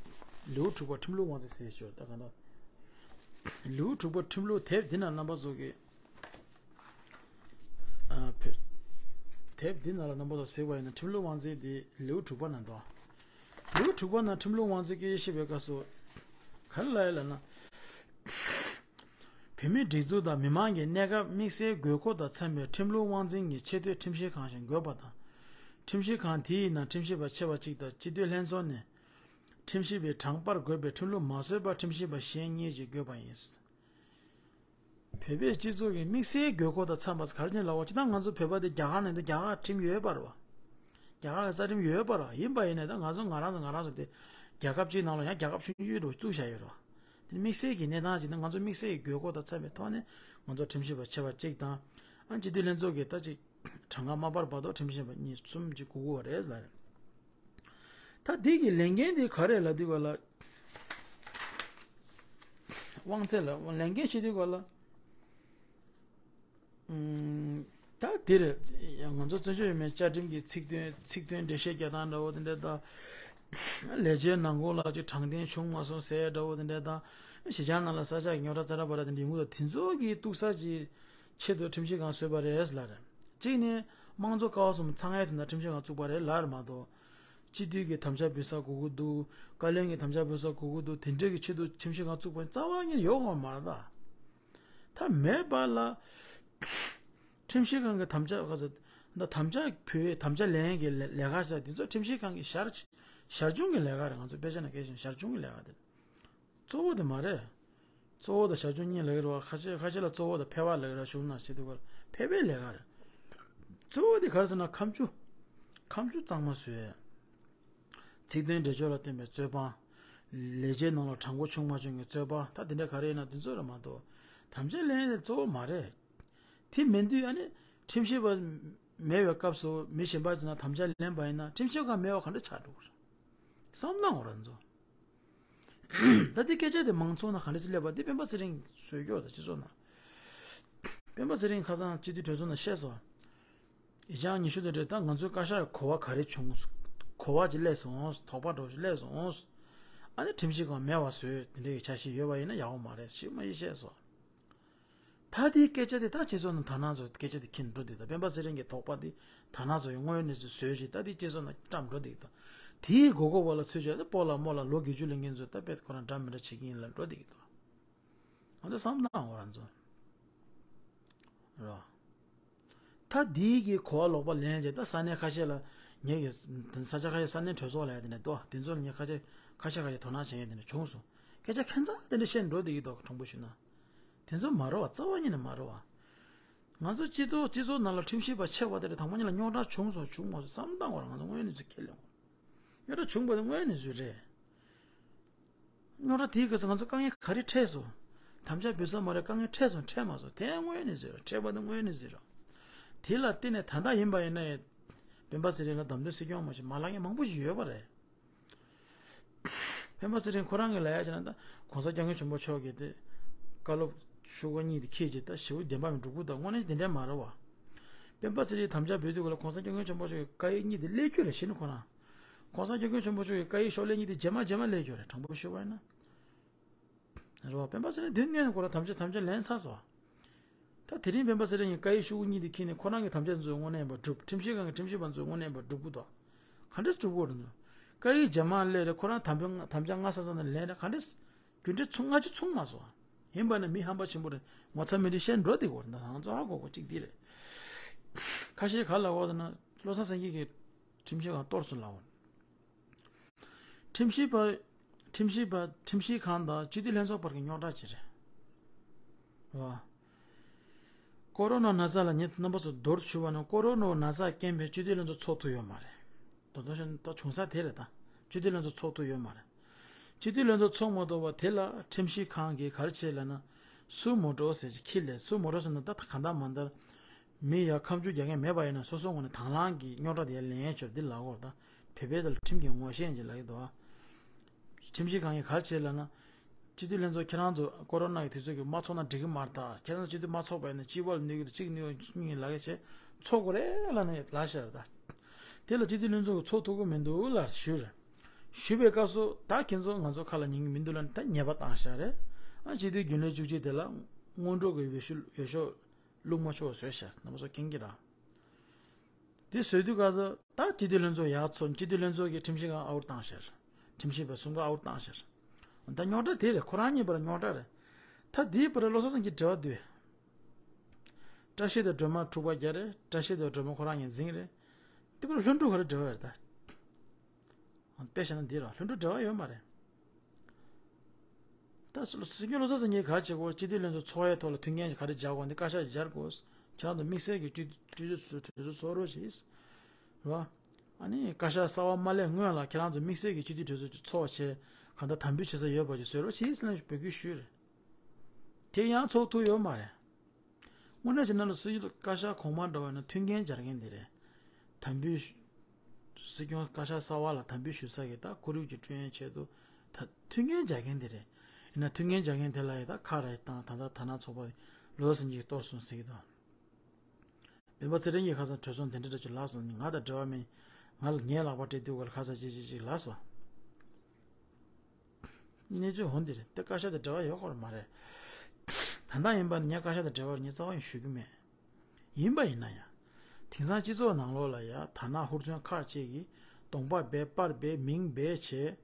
ལེའུ་དྲུག་པ་ཁྲིམས་ལུགས་དབང་འཛིན་ཟེར་ཞོར་ད་ག་ད། ལེའུ་དྲུག་པ་ཁྲིམས་ལུགས་དེབ་འདི་ན་རྣམ་པ་ཚོ་གི། ཨ། བོད། དེབ་འདི་ནང་ལ་རྣམ་པ་ཚོ་གཟིགས་པ་ཡིན་ན་ཁྲིམས་ལུགས་དབང་འཛིན་འདི་ལེའུ་དྲུག་པ་ན་འདུག་ལེའུ་དྲུག་པ་ན་ཁྲིམས་ལུགས་དབང་འཛིན་སྐད་ཡིག་ཤེས་པའི་སྐབས་སུ། ག་རེ་ལབ་ཡོད་ལབ་ན། བོད་མིའི་སྒྲིག་འཛུགས་དང་མི་མང་གི་གནས་སྐབས་དམིགས་བསལ་དགོས་མཁོ་དང་འཚམ་པའི་ཁྲིམས་ལུགས་དབང་འཛིན་གྱི་ཆེས་མཐོའི་ཁྲིམས་ཞིབ་ཁང་ཞིག་དགོས་པ་དང་། ཁྲིམས་ཞིབ་ཁང་དེའི་ནང་ཁྲིམས་ཞིབ་པ་ཆེ་བ་གཅིག་དང་སྤྱི་འཐུས་ལྷན་ཚོགས་ནས་ཁྲིམས་ཞིབ་པའི་གྲངས་འབོར་དགོས་པའི་ཁྲིམས་ལུགས་མ་བཟོས་པར་ཁྲིམས་ཞིབ་པ་གཞན་གཉིས་ཀྱིས་དགོས་པ་ཡིན། བོད་པའི་སྤྱི་ཚོགས་ཀྱི་དམིགས་བསལ་དགོས་མཁོ་དང་འཚམས་པ་ག་རེ་ཡིན་ལབ་པ་ཅིག་ད་ང་ཚོ་བོད་པ་དེ་རྒྱ་གར་ནང་དུ་རྒྱ་གར་ཁྲིམས་ཡོད་པ་རེད་བ། རྒྱ་གར་གྱི་རྩ་ཁྲིམས་ཡོད་པ་རེད་བ། ཡིན་པ་ཡིན་ནའི་ད་ང་ཚོ་ང་རང་ཚོ་ང་རང་ཚོ་དེ་རྒྱལ་ཁབ་གཅིག་ནང་ལ་ཡང་རྒྱལ་ཁབ་ཆུང་ཆུང་འདྲ་བོ་བཙུགས་བཞག་ཡོད་རེད་བ། དེ་དམིགས་བསལ་གྱི་གནས་སྟངས་ཅིག་ན་ང་ཚོ་དམིགས་བསལ་གྱི་དགོས་མཁོ་དང་འཚམས་པའི་ཐོག་ནས་ང་ཚོ་ཁྲིམས་ཞིབ་པ་ཆེ་བ་གཅིག་དང་། ཨ། སྤྱི་འཐུས་ལྷན་ཚོགས་ཀྱི་ད་ཅིག་གྲངས་ཀ་མ་སྤར་བར་དུ་ཁྲིམས་ཞིབ་པ་གཉིས་གསུམ་ཅིག་དགོས་ཀྱི་ཡོད་རེད་ལབ་རེད། ད་འདི་གི་ལས་འགན་འདི་ག་རེ་ལབ་དུས་ག་ལ། དབང་ཚད་ལ་ལས་འགན་བྱེད་དུས་ག་ལ། ཨུམ། ད་འདིར་ང་ཚོ་བཙན་བྱོལ་བོད་མིའི་བཅའ་ཁྲིམས་ཀྱི་ཚིག་དོན་ཚིག་དོན་འགྲེལ་བཤད་རྒྱག་སྟངས་འདྲ་བོ་དེ་འདྲ་དང་། ལས་བྱའི་ནང་ཁུལ་ལ་ཅིག་དྲང་བདེན་བྱུང་མ་སོང་ཟེར་འདྲ་བོ་དེ་འདྲ་དང་། གཞིས་ཆགས་ནང་ལ་ས་ཆ་གི་རྙོག་དྲ་ཙ་དྲ་པ་ར་དེ་འདྲ་ཡོང་གི་འདུག་དེ་ཚོ་གི་གཏུག་ས་ཀྱི་ཆེད་དུ་ཁྲིམས་ཞིབ་ཁང་བཟོས་པ་རེད་ལབ་རེད། གཅིག་ནས་དམངས་གཙོ་ཀ་བ་གསུམ་ཚང་ཡས་དོན་དག་ཁྲིམས་ཞིབ་ཁང་བཙུགས་པ་རེད་ལབ་རེད་མ་གཏོགས། སྤྱི་འཐུས་ཀྱི་དམ་བཅའ་འབུལ་ས་དགོས་ཀྱི་འདུག་བཀའ་བློན་གྱི་དམ་བཅའ་འབུལ་ས་དགོས་ཀྱི་འདུག་དེ་འདྲ་གི་ཆེད་དུ་ཁྲིམས་ཞིབ་ཁང་བཙུགས་པ་རྩ་བ་ཉིད་ཡོད་དགོས་མ་རེད་ད། ད་མེད་པ་ལ། ཁྲིམས་ཞིབ་ཁང་གི་དམ་བཅའ་ག་ཚོད། ད་དམ་བཅའ་བོད་དམ་བཅའ་ལེན་གྱི་ལས་ལས་ཀ་བྱ་དེ་ཚོ་ཁྲིམས་ཞིབ་ཁང་གི་ཞར་ཞར་བྱུང་གི་ལས་ཀ་རེད། ང་ཚོ་དཔེ་ཆ་ནང་སྐད་ཆ་ཞར་བྱུང་གི་ལས་ཀ་དེ་རེད། གཙོ་བོ་དེ་མ་རེད། གཙོ་བོ་དང་ཞར་བྱུང་གཉིས་ལབ་ཀྱི་རེད་བ། ཁ་ཤས་ཁ་ཤས་ལ་གཙོ་བོ་དང་ཕལ་པ་ལབ་ཀྱི་རེད། གཞུང་ནང་བྱེད་དུས་སྐབས་ལ་ཕལ་པའི་ལས་ཀ་རེད། གཙོ་བོ་དེ་ག་རེ་ཟེར་ན་ཁ་མཆུ། ཁ་མཆུ་གཙང་མ་བཟོས། ཚིག་དོན་འགྲེལ་བརྗོད་ལ་བརྟེན་པའི་རྩོད་སྤོང་། ལས་བྱའི་ནང་ལ་དྲང་པོ་བྱུང་མ་བྱུང་གི་རྩོད་སྤོང་། ད་དེ་འདྲ་ག་རེ་ཡིན་ན་དེ་ཚོ་རེད་མ་གཏོགས། དམ་བཅའ་ལེན་ཡས་དེ་གཙོ་བོ་མ་རེད། དེ་མིན་དུས་ཨ་ནི་ཁྲིམས་ཞིབ་པ་མེད་པའི་སྐབས་སུ་མི་གཞན་པ་ཟེར་ན་དམ་བཅའ་ལེན་པ་ཡིན་ན་ཁྲིམས་ཞིབ་ཁང་མེད་པ་ག་འདྲ་ཆགས་འགྲོ་གི་རེད། བསམ་བློ་འོང་ར་ཚོ། ད་འདི་སྐད་ཆ་དེ་མང་ཚོགས་ནང་ག་འདྲ་ཞིག་སླེབས་པ་འདི་སྤེན་པ་ཚེ་རིང་བཟོས་སྐྱོ་དང་སྤྱི་ཚོགས་ནང་། སྤེན་པ་ཚེ་རིང་ཁ་སང་སྤྱི་འཐུས་གྲོས་ཚོགས་ནང་བཤད་སོང་། ཡིག་ཆ་ཉི་ཤུ་དེ་འདྲ་ད་ང་ཚོའི་བཀའ་ཤག་གོ་བ་ག་རེ་བྱུང་། གོ་བ་ཅིག་སླེབས་སོང་། དོགས་པ་འདྲ་ཞིག་སླེབས་སོང་། ཨ་ནི་ཁྲིམས་ཞིབ་ཁང་མེད་པ་བཟོས་དེ་འདྲའི་འཆར་གཞི་ཡོད་པ་ཡིན་ན་ཡག་པོ་མ་རེད་ཞེས་མ་ཡིག་བཤད་སོང་། ད་དེའི་སྐད་ཆ་དེ་ད་སྤྱི་ཚོགས་ནང་དར་ནག་ཚོ་སྐད་ཆ་དེ་ཁྱེར་འགྲོ་དུས་ད་སྤེན་པ་ཚེ་རིང་གི་དོགས་པ་དེ་དར་ནག་ཚོ་ཡི་དངོས་ཡོད་གནས་ཚུལ་བཟོས་རྗེས་ད་དེ་སྤྱི་ཚོགས་ནང་བཀྲམ་འགྲོ་དུས་ད། དེའི་མགོ་སྐོར་བ་ལ་ཚུད་བྱས་ད་སྤོ་ལགས་རྨོ་ལགས་ལོ་བརྒྱད་ཅུ་ལོན་མཁན་ཚོ་ད་དཔེ་ཁོ་རང་འདྲ་མི་འདྲ་བྱེད་ཀྱི་ཡིན་ལབ་འགྲོ་དུས་ད། ང་ཚོ་བསམ་བཏང་འོ་རང་ཚོ། རོ། ད་འདིའི་གི་གོ་བ་ལོག་པ་ལེན་རྗེས་ད་ས་གནས་ཁ་ཤས་ལ་ངེད་ཀྱི་ས་ཆ་ཁ་ཤས་ས་གནས་གྲོས་ཚོགས་ལ་ཡ་དེ་ནས་ཏོ་དེ་ཚོ་ལ་ངས་ཁ་ཤས་ཁ་ཤས་ཁ་ཤས་དོ་སྣང་བྱེད་ཡ་དེ་ནས་བྱུང་སོང་། སྐད་ཆ་ཁྱད་མཚར་དེ་འདྲ་བཤད་འགྲོ་བསྡད་ཀྱི་འདུག་དྲང་པོ་ཞུས་ན། དེ་ཚོ་མ་རེད་བ། རྩ་བ་ཉིད་ནས་མ་རེད་བ། ང་ཚོ་སྤྱི་ཚོགས་སྤྱི་ཚོགས་ནང་ལ་ཁྲིམས་ཞིབ་པ་ཆེ་བ་དེ་འདྲ་དང་པོ་ཉིད་ལ་རྙོག་དྲ་བྱུང་སོང་བྱུང་མ་སོང་བསམ་བཏང་བ་ར་ང་ཚོ་དངོས་གནས་ཚུལ་ཁས་ལེན་དགོས། རྙོག་དྲ་བྱུང་བ་དེ་དངོས་གནས་ཚུལ་རེད། རྙོག་དྲ་དེའི་སྐབས་སུ་ང་ཚོ་དཀའ་ངལ་ག་རེ་འཕྲད་སོང་། དམ་བཅའ་འབུལ་ས་མ་རེད། དཀའ་ངལ་འཕྲད་སོང་འཕྲད་མ་སོང་དེ་དངོས་གནས་ཟེར་རོ། འཕྲད་པ་དེ་དངོས་གནས་ཟེར་རོ། དེ་ལ་བརྟེན་ནས་ད་ལྟ་ཡིན་པ་ཡིན་ན་ཡང་སྤེན་པ་ཚེ་རིང་ལ་གདམ་དོན་སྲིད་སྐྱོང་མ་བྱེད་མ་ལག་ངན་མང་པོ་ཞིག་ཡོད་པ་རེད། སྤེན་པ་ཚེ་རིང་ཁོ་རང་གི་ལ་ཡ་བྱས་ན་ད་༸གོང་ས་༸སྐྱབས་མགོན་ཆེན་པོ་མཆོག་གིས་དེ་བཀའ་སློབ་ཤོག་གུ་གཉིས་དེ་ཁྱེད་ཀྱིས་ད་ཞེ་པོ་བདེན་པ་མི་འགྲུབ་གི་འདུག་དངོས་གནས་དེ་འདྲས་མ་རེད་བ། སྤེན་པ་ཚེ་རིང་དམ་བཅའ་འབུལ་དུས་སྐབས་ལ་༸གོང་ས་༸སྐྱབས་མགོན་ཆེན་པོ་མཆོག་གི་བཀའ་ཡིག་གཉིས་དེ་སླེབས་རྒྱུ་རེད་ཤི་ནི་ཁོ་རང་། ༸གོང་ས་༸སྐྱབས་མགོན་ཆེན་པོ་མཆོག་གི་བཀའ་ཡིག་ཤོག་ལྷེ་གཉིས་དེ་རྗེས་མ་རྗེས་མ་སླེབས་རྒྱུ་རེད། དྲང་པོ་ཞུ་བ་ཡིན་ན། རེད་བ། སྤེན་པ་ཚེ་རིང་དུས་སྔོན་ནས་ཁོ་རང་དམ་བཅའ་དམ་བཅའ་ལེན་ཚར་སོང་། ད་དེ་རིང་སྤེན་པ་ཚེ་རིང་གིས་བཀའ་ཡིག་ཤོག་གུ་གཉིས་དེ་འཁྱེར་ནས་ཁོ་རང་གི་དམ་བཅའ་ཚོ་དངོས་གནས་ཡིན་པ་སྒྲུབ། ཁྲིམས་ཞིབ་ཁང་གི་ཁྲིམས་ཞིབ་པ་ཚོ་དངོས་གནས་ཡིན་པ་སྒྲུབ་གི་འདུག་ག་འདྲས་སྒྲུབ་དགོས་རེད་འདུག་བཀའ་ཡིག་རྗེས་མ་སླེབས་རེད། ཁོ་རང་དམ་བཅའ་དམ་བཅའ་སྔ་ས་ས་ནས་ལེན་རེད། ག་འདྲས་རྒྱུ་འབྲས་ཚུགས་སྔ་ཕྱི་ཚུགས་མ་སོང་། ཡིན་པ་ན་མི་ཧམ་པ་ཆེན་པོ་རེད། ངོ་ཚ་མི་འདྲི་བཤད་འགྲོ་བསྡད་དགོས་རེད། ད་ང་ཚོ་ཧ་གོ་དགོས་གཅིག་འདི་རེད། ཁ་ཤས་ག་ལ་འོ་ཟེར་ན་བློ་བཟང་སེང་གེ་གིས་ཁྲིམས་ཞིབ་ཁང་གཏོར་སོང་ལབ་འོང་། ཁྲིམས་ཞིབ་པ། ཁྲིམས་ཞིབ་པ། ཁྲིམས་ཞིབ་ཁང་དང་སྤྱི་འཐུས་ལྷན་ཚོགས་བར་གྱི་རྙོག་དྲ་ཅིག་རེད། རེད་བ། ཀོ་རོ་ན་ན་ཚ་ལ་ངས་རྣམ་པ་ཚོ་མདོར་ཞུ་བ་ན་ཀོ་རོ་ན་ན་ཚ་རྐྱེན་པས་སྤྱི་འཐུས་ལྷན་ཚོགས་ཚོགས་ཐུབ་ཡོད་མ་རེད། ད་དུང་ཞིག་ད་བྱུང་ས་དེ་རེད་ད། སྤྱི་འཐུས་ལྷན་ཚོགས་ཚོགས་ཐུབ་ཡོད་མ་རེད། སྤྱི་འཐུས་ལྷན་ཚོགས་ཚོགས་མ་ཐུབ་པ་དེ་ལ་ཁྲིམས་ཞིབ་ཁང་གིས་ག་རེ་བྱས་ལབ་ན། སུ་མོ་ཊ་ཟེར་ཅིག་ཁྱེར་ལས། སུ་མོ་ཊ་ཟེར་ན་ད་ད་གང་ལྟར་མ་ལྟར། མི་ཡར་ཁ་མཆུ་རྒྱག་མཁན་མེད་པ་ཡིན་ན་སོ་སོ་ངོས་ནས་དང་བླངས་ཀྱིས་རྙོག་དྲ་དེ་ལེན་ཡས་ཆོག་འདི་ལབ་དགོས་རེད་ད། བོད་པའི་དེ་ལ་ཁྲིམས་ཀྱི་ངོ་ཤེས་ཀྱི་ལབ་ཀྱི་འདུག་ཨ། ཁྲིམས་ཞིབ་ཁང་གིས་ག་རེ་བྱས་ལབ་ན། སྤྱི་འཐུས་ལྷན་ཚོགས་ཁྱེད་རང་ཚོ་ཀོ་རོ་ན་གི་དུས་ཚོད་ཀྱི་མ་ཚོགས་ན་འགྲིག་གི་མ་རེད་ད། ཁྱེད་རང་ཚོ་སྤྱི་འཐུས་མ་ཚོགས་པ་ཡིན་ན་སྤྱི་པ་ལ་གནོད་ཀྱི་འདུག་གཅིག་གནོད་གཉིས་ལབ་ཀྱི་བྱས་ཚོགས་དགོས་རེད་ལབ་ནས་ལབ་ཤག་རེད་ད། དེ་ལ་སྤྱི་འཐུས་ལྷན་ཚོགས་ཀྱིས་ཚོགས་ཐུབ་ཀྱི་མི་འདུག་ལབ་ཞུས་རེད། ཞུས་པའི་སྐབས་སུ་ད་ཁྱེད་ཚོ་ང་ཚོ་ཁ་ལ་ཉན་གྱི་མི་འདུག་ལབ་ནས་ད་ཉེས་པ་བཏང་ཤག་རེད། ཨ་སྤྱི་འཐུས་རྒྱུན་ལས་བཅུ་གཅིག་དེ་ལ་སྔོན་འགྲོ་གི་འོས་ཤོག་འོས་ཤོག་བླུག་མ་ཆོག་བཟོས་ཤག་རྣམ་པ་ཚོ་མཁྱེན་གྱི་རེད། དེ་བཟོས་དུས་ག་ཚོད་ད་སྤྱི་འཐུས་ལྷན་ཚོགས་ཡར་ཚོགས། སྤྱི་འཐུས་ལྷན་ཚོགས་ཀྱིས་ཁྲིམས་ཞིབ་ཁང་ཨའུ་ཊི་བཏང་ཤག་ཁྲིམས་ཞིབ་པ་གསུམ་ཀ་ཨའུ་ཊི་བཏང་ཤག་ད་རྙོག་དྲ་དེ་རེད། ཁོ་རང་གཉིས་བར་རྙོག་དྲ་རེད། ད་དེའི་བར་བློ་བཟང་སེང་གེ་འབྲེལ་བ་འདུག་བཀྲ་ཤིས་དང་སྒྲོལ་མ་འཁྲུག་པ་རྒྱག་རེད། བཀྲ་ཤིས་དང་སྒྲོལ་མ་ཁོ་རང་གཉིས་འཛིང་རེད། དེ་བར་ལྷུན་གྲུབ་ག་རེ་འབྲེལ་བ་རེད་ད། དཔེ་བཞག་ན་འདི་ར་ལྷུན་གྲུབ་འབྲེལ་བ་ཡོད་མ་རེད། ད་སྲིད་སྐྱོང་བློ་བཟང་སེང་གེས་ག་རེ་བྱེད་དགོས། སྤྱི་འཐུས་ལྷན་ཚོགས་ཚོགས་ཡས་ཐོག་ལ་མཐུན་རྐྱེན་ག་རེ་སྦྱར་དགོས་འདི་བཀའ་ཤག་སྦྱར་དགོས། ཁྱེད་རང་ཚོ་དམིགས་བསལ་གྱི་སྤྱི་སྤྱི་འཐུས་གྲོས་ཚོགས་ཚོགས་རོགས་བྱེད། རེད་བ། ཨ་ནི་བཀའ་ཤག་གསར་བ་མ་སླེབས་སྔོན་ལ་ཁྱེད་རང་ཚོ་དམིགས་བསལ་གྱི་སྤྱི་འཐུས་གྲོས་ཚོགས་ཚོགས་བྱས་གང་ལྟར་དམ་འབུལ་བྱེད་ས་ཡོད་པ་ཅིག་བཟོ་རོགས་བྱེད་ཟེར་ནས་འབོད་སྐུལ་ཞུས་རེད། དེ་ཡང་ཚོགས་ཐུབ་ཡོད་མ་རེད། དངོས་གནས་བྱས་ན་ལ་སྲིད་སྐྱོང་བཀའ་ཤག་གོང་མ་འདྲ་བ་ན་མཐུན་རྐྱེན་སྦྱར་མཁན་དེ་རེད། དམ་འབུལ་ཞུ། སྲིད་སྐྱོང་བཀའ་ཤག་གསར་བ་ལ་དམ་འབུལ་ཞུ་ས་གི་ད་ཁོར་ཡུག་ཅིག་བསྐྲུན་ཡས་ཆེད་དུ་ད་མཐུན་རྐྱེན་སྦྱར་མཁན་དེ་རེད། ཡིན་ན་མཐུན་རྐྱེན་སྦྱར་མཁན་དེ་ལ་ཡི་ད་ཁ་ར་ཡི་བཏང་ད་ད་ད་ན་ཚོགས་པ་བློ་བཟང་སེང་གེ་གཏོར་སོང་ཟེར་གི་འདུག་སྤེན་པ་ཚེ་རིང་གིས་ཁ་སང་གྲོས་ཚོགས་འདི་འདྲ་འདྲ་ཅིག་ལབ་སོང་། ང་དང་འབྲེལ་བ་མེད། ང་ལ་ངའི་ལག་པ་སྤྲད་དུས་ག་ལ་ཁ་སང་ཅིག་ཅིག་ཅིག་ལབ་སོང་། གནས་ཚུལ་འོ་འདི་རེད། དེ་བཀའ་ཤག་དང་འབྲེལ་བ་ཡོད་སྐོར་མ་རེད། ད་ལྟ་ཡིན་པ་ངས་བཀའ་ཤག་དང་འབྲེལ་བ་ངས་རྩ་བ་ཡང་ཞུ་གི་མེད། ཡིན་པ་ཡིན་ན་ཡང་། དེང་སང་སྤྱི་ཚོགས་ནང་ལོགས་ལ་ཡ་ད་ན་ཧུར་བརྩོན་ཁག་ཅིག་གིས་གདོང་པ་སྦས་པར་སྦས་མིང་སྦས་བྱས།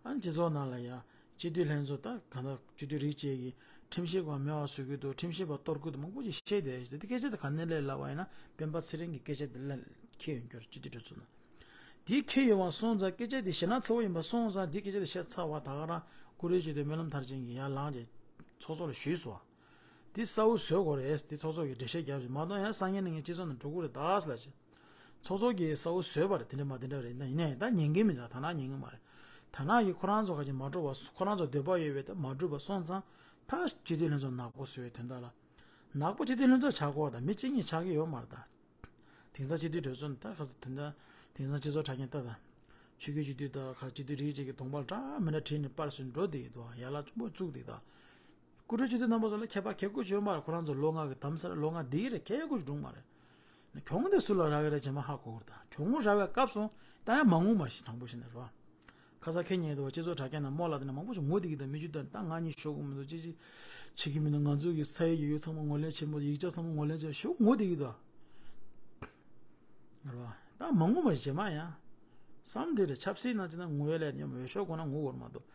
ཨ་ནི་སྤྱི་ཚོགས་ནང་ལ་ཡ་སྤྱི་འཐུས་ལྷན་ཚོགས་ད་གང་ལྟར་སྤྱི་འཐུས་རིགས་བཅས་ཀྱིས་ཁྲིམས་ཞིབ་པ་མེད་པ་བཟོ་གི་འདུག་ཁྲིམས་ཞིབ་པ་གཏོར་གི་འདུག་མང་པོ་ཅིག་བཤད་བསྡད་ཡོད། དེ་སྐད་ཆ་དེ་ག་ནས་སླེབས་ལབ་པ་ཡིན་ན་སྤེན་པ་ཚེ་རིང་གི་སྐད་ཆ་དེ་ལ་འཁྱེར་ཡོང་རྒྱུར་སྤྱི་འཐུས་གྲོས་ཚོགས་ནང་། དེ་འཁྱེར་ཡོང་བ་སོང་ཙང་སྐད་ཆ་དེ་ཞེད་སྣང་ཚ་བོ་ཡིན་པ་སོང་ཙང་དེ་སྐད་ཆ་དེ་བཤད་ཚར་བ་ད་ག་རང་ཀུ་རེ་ཇི་དང་སྨོན་ལམ་མཐར་ཕྱིན་གྱིས་ཡར་ལངས་རྗེས་ཚོགས་གཙོ་ལ་ཞུས་སོང་། དེ་གསལ་བོ་བཟོ་དགོས་རེད། དེ་ཚོགས་གཙོ་གིས་འགྲེལ་བཤད་རྒྱབ་ཅིག་མ་གཏོགས་ཡང་སང་ཉིན་གནངས་ཉིན་སྤྱི་ཚོགས་ནང་འགྲོ་གི་རེད་ད་ཟེར་ལབ་ཅིག་ཚོགས་གཙོ་གིས་གསལ་བོ་བཟོས་པ་རེད། དེ་འདྲ་མ་དེ་འདྲ་རེད། ད་ཡིན་ནའི་ད་ཉན་གི་མི་འདུག་ད་ནང་ཉན་གི་མ་རེད། ད་ནང་གི་ཁོ་རང་ཚོ་ག་ཅིག་མ་འགྲོ་བ་ཁོ་རང་ཚོ་འདོད་པ་ཡོད་པའི་ད་མ་འགྲུབ་པ་སོང་ཙང་ད་སྤྱི་འཐུས་ལྷན་ཚོགས་ནག་པོ་བཟོ་བའི་དོན་དག་ལ། ནག་པོ་སྤྱི་འཐུས་ལྷན་ཚོགས་ཆགས་དགོས་ད་མི་གཅིག་གཉིས་ཆགས་ཀྱི་ཡོད་མ་རེད་ད། དེང་སང་སྤྱི་འཐུས་གྲོས་ཚོགས་ནི་ད་ཁ་ས་དེ་འདྲ་དེང་སང་སྤྱི་ཚོགས་གྲ་རྒྱས་ལྟ་ད། ཆོས་བརྒྱུད་སྤྱི་འཐུས་ད་ཁ་སྤྱི་འཐུས་རིགས་གཅིག་གི་གདོང་པར་འདྲ་མི་འདྲ་བྲིས་ནས་པར་བཟོས་འགྲོ་བསྡད་ཀྱི་འདུག་ཡ་ལ་ཆུང་པོ་བཙུགས་བསྡད་ད། སྐུ་མགྲོན་སྤྱི་འཐུས་རྣམ་པ་ཚོ་ལ་ཁྱད་པར་ཁྱད་ཀོ་ཅིག་ཡོད་མ་རེད། ཁོ་རང་ཚོ་ལོ་ལྔ་གི་དམ་སར་ལོ་ལྔ་འདི་རེད་ཁྱད་ཀོ་ཅིག་འགྲོ་མ་རེད། གྱོང་དེ་སུ་ལ་རག་གི་རེད་རྗེས་མ་ཧ་གོ་གི་རེད་ད། གྱོང་རག་པའི་སྐབས་སུ་ད་ཡང་མ་ངུ་མ་ཤི་དྲང་པོ་ཤི་ན་རོ། ཁ་ས་ཁེ་ཉེ་དུ་སྤྱི་ཚོགས་དྲ་རྒྱ་ནང་རྨོ་ལགས་དེ་ནས་མང་པོ་ཞིག་ངུ་བསྡད་ཀྱི་འདུག་མི་རྒྱུ་དང་ད་ང་གཉིས་ཤོག་གི་མི་འདུག་ཅི་ཅི་བྱེད་ཀྱི་མི་འདུག་ང་ཚོ་གི་ས་ཡི་ཡོད་ཡོད་ཚང་མ་ངོས་ལེན་བྱེད་མོ་ཡིག་ཆ་ཚང་མ་ངོས་ལེན་བྱེད་ཤོག་ངུ་བསྡད་ཀྱི་འདུག་རེད་བ། ད་མ་ངུ་བ་རྗེས་མ་ཡང་། བསམ་དེ་རེད། ཆབ་སྲིད་ནང་ཅི་ན་ངུ་ཡ་ལས་ཉོ་མ་ཡོད་ཤོག་གོ་ན་ངུ་བར་མ་གཏོགས།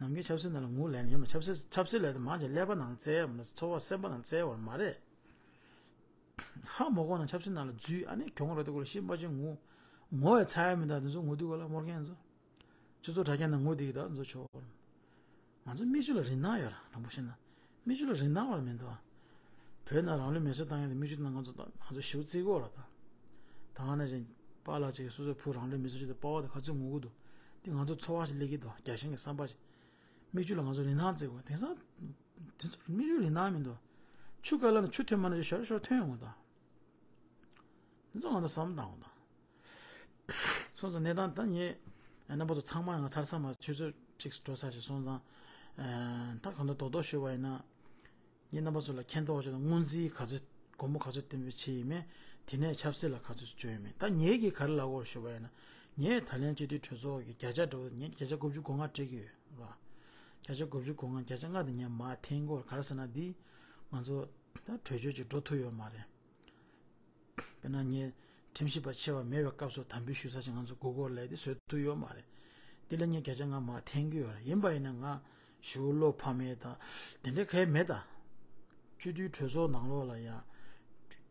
ནམ་རྒྱུན་ཆབ་སྲིད་ནང་ལ་ངུ་ལས་ཉོ་མ་ཆབ་སྲིད་ཆབ་སྲིད་ལས་དེ་མང་ཆེ་ཀླད་པ་ནང་བཙལ་ཡ་མ་ཚོར་བ་སེམས་པ་ནང་བཙལ་བར་མ་རེད། ཧ་མ་གོ་ན་ཆབ་སྲིད་ནང་ལ་འཛུལ་ཨ་ནི་གྱོང་རག་དེ་སྐོར་ལ་ཤི་མ་ཅིག་ངུ། ངོ་བའི་ཚ་ཡ་མི་འདུག་དེ་ཚོ་ངུ་དུས་ག་ལ་རྨོ་མཁན་ཚོ། སྤྱི་ཚོགས་དྲ་རྒྱ་ནང་ངུ་བསྡད་ཀྱི་འདུག་དེ་ཚོ་ཆོག་ང་ཚོ་མིག་ཆུ་ལ་རིན་ཐང་ཡོད་ར་དྲང་པོ་བཤད་ན། མིག་ཆུ་ལ་རིན་ཐང་བ་མི་འདུག་བོད་ནང་རང་ལུས་མེ་མཆོད་བཏང་ཡ་དེ་མིག་ཆུ་ནང་ང་ཚོ་ང་ཚོ་ཞེ་པོ་བརྩི་གི་ཡོད་ར་ད། ད་ང་ནང་བཞིན་པཱ་ལགས་ཅིག་གིས་སོ་སོའི་བུ་རང་ལུས་མེ་མཆོད་བྱས་ཏེ་པཱ་ཕ་དེ་ག་ཚོད་ངུ་གི་འདུག་དེ་ང་ཚོ་ཚོར་བ་ཞིག་སླེབས་ཀྱི་འདུག་རྒྱལ་ཞེན་གྱི་བསམ་པ་ཞིག་མིག་ཆུ་ལ་ང་ཚོ་རིན་ཐང་བརྩི་དགོས། དེང་སང་ དེ་ཚོ་མི་རུ་རིན་ཐང་མི་འདུག་ཆུ་ཀ་ལ་ནི་ཆུ་ཐོན་མ་ན་ཞོར་ཞོར་ཐོན་ཡོང་གི་འདུག་དེ་ཚོ་ང་ཚོ་བསམ་བཏང་དགོས་འདུག་སོང་ཙང་གནས་སྟངས་ད་ངས་རྣམ་པ་ཚོ་ཚང་མ་ང་ཚར་ཚང་མ་ཆུ་ཚོད་གཅིག་འགྲོ་ཚར་ཞིག་སོང་ཙང་། ད་གང་ལྟར་རྡོག་རྡོག་ཞུ་བ་ཡིན་ན། ངས་རྣམ་པ་ཚོ་ལ་མཁྱེན་རྟོགས་བྱས་ན་སྔོན་རྩིས་ག་ཚོད་དགོང་མོ་ག་ཚོད་གཏན་འབེབས་བྱས་ཡིན་མེད། དེ་ནས་ཆབ་སྲིད་ལ་ག་ཚོད་བྱོས་ཡོད་མེད། ད་ངེད་ཀྱིས་ག་རེ་ལབ་དགོས་ཞུ་བ་ཡིན་ན། ངས་ད་ལན་སྤྱི་འཐུས་གྲོས་ཚོགས་ཀྱི་བརྒྱ་ཆ་འགྲོ་ངས་བརྒྱ་ཆ་དགུ་བཅུ་གོ་ལྔ་སྤྲད་ཀྱི་ཡོད་རེད་བ། བརྒྱ་ཆ་དགུ་བཅུ་གོ་ལྔ་བརྒྱ་ཆ་ལྔ་དེ་ངས་མར་འཐེན་དགོས། ག་རེ་ཟེར་ན་འདི་ང་ཚོ་ད་གྲོས་ཆོད་ཅིག་འགྲོ་ཐུབ་ཡོད་མ་རེད། དཔེར་ན་ངས་ཁྲིམས་ཞིབ་པ་ཆེ་བ་མེད་པའི་སྐབས་སུ་དམ་འབུལ་ཞུ་ས་ཞིག་ང་ཚོ་དགོས་མཁོ་ལས་དེ་བཟོ་ཐུབ་ཡོད་མ་རེད། དེ་ལ་ངས་བརྒྱ་ཆ་ལྔ་མར་འཐེན་གྱི་ཡོད་རེད། ཡིན་པ་ཡིན་ན་ང་ཞུ་བློ་ཕམ་མེད་ད། དེ་འདྲའི་གལ་མེད་ད། སྤྱི་འཐུས་གྲོས་ཚོགས་ནང་ལོགས་ལ་ཡང་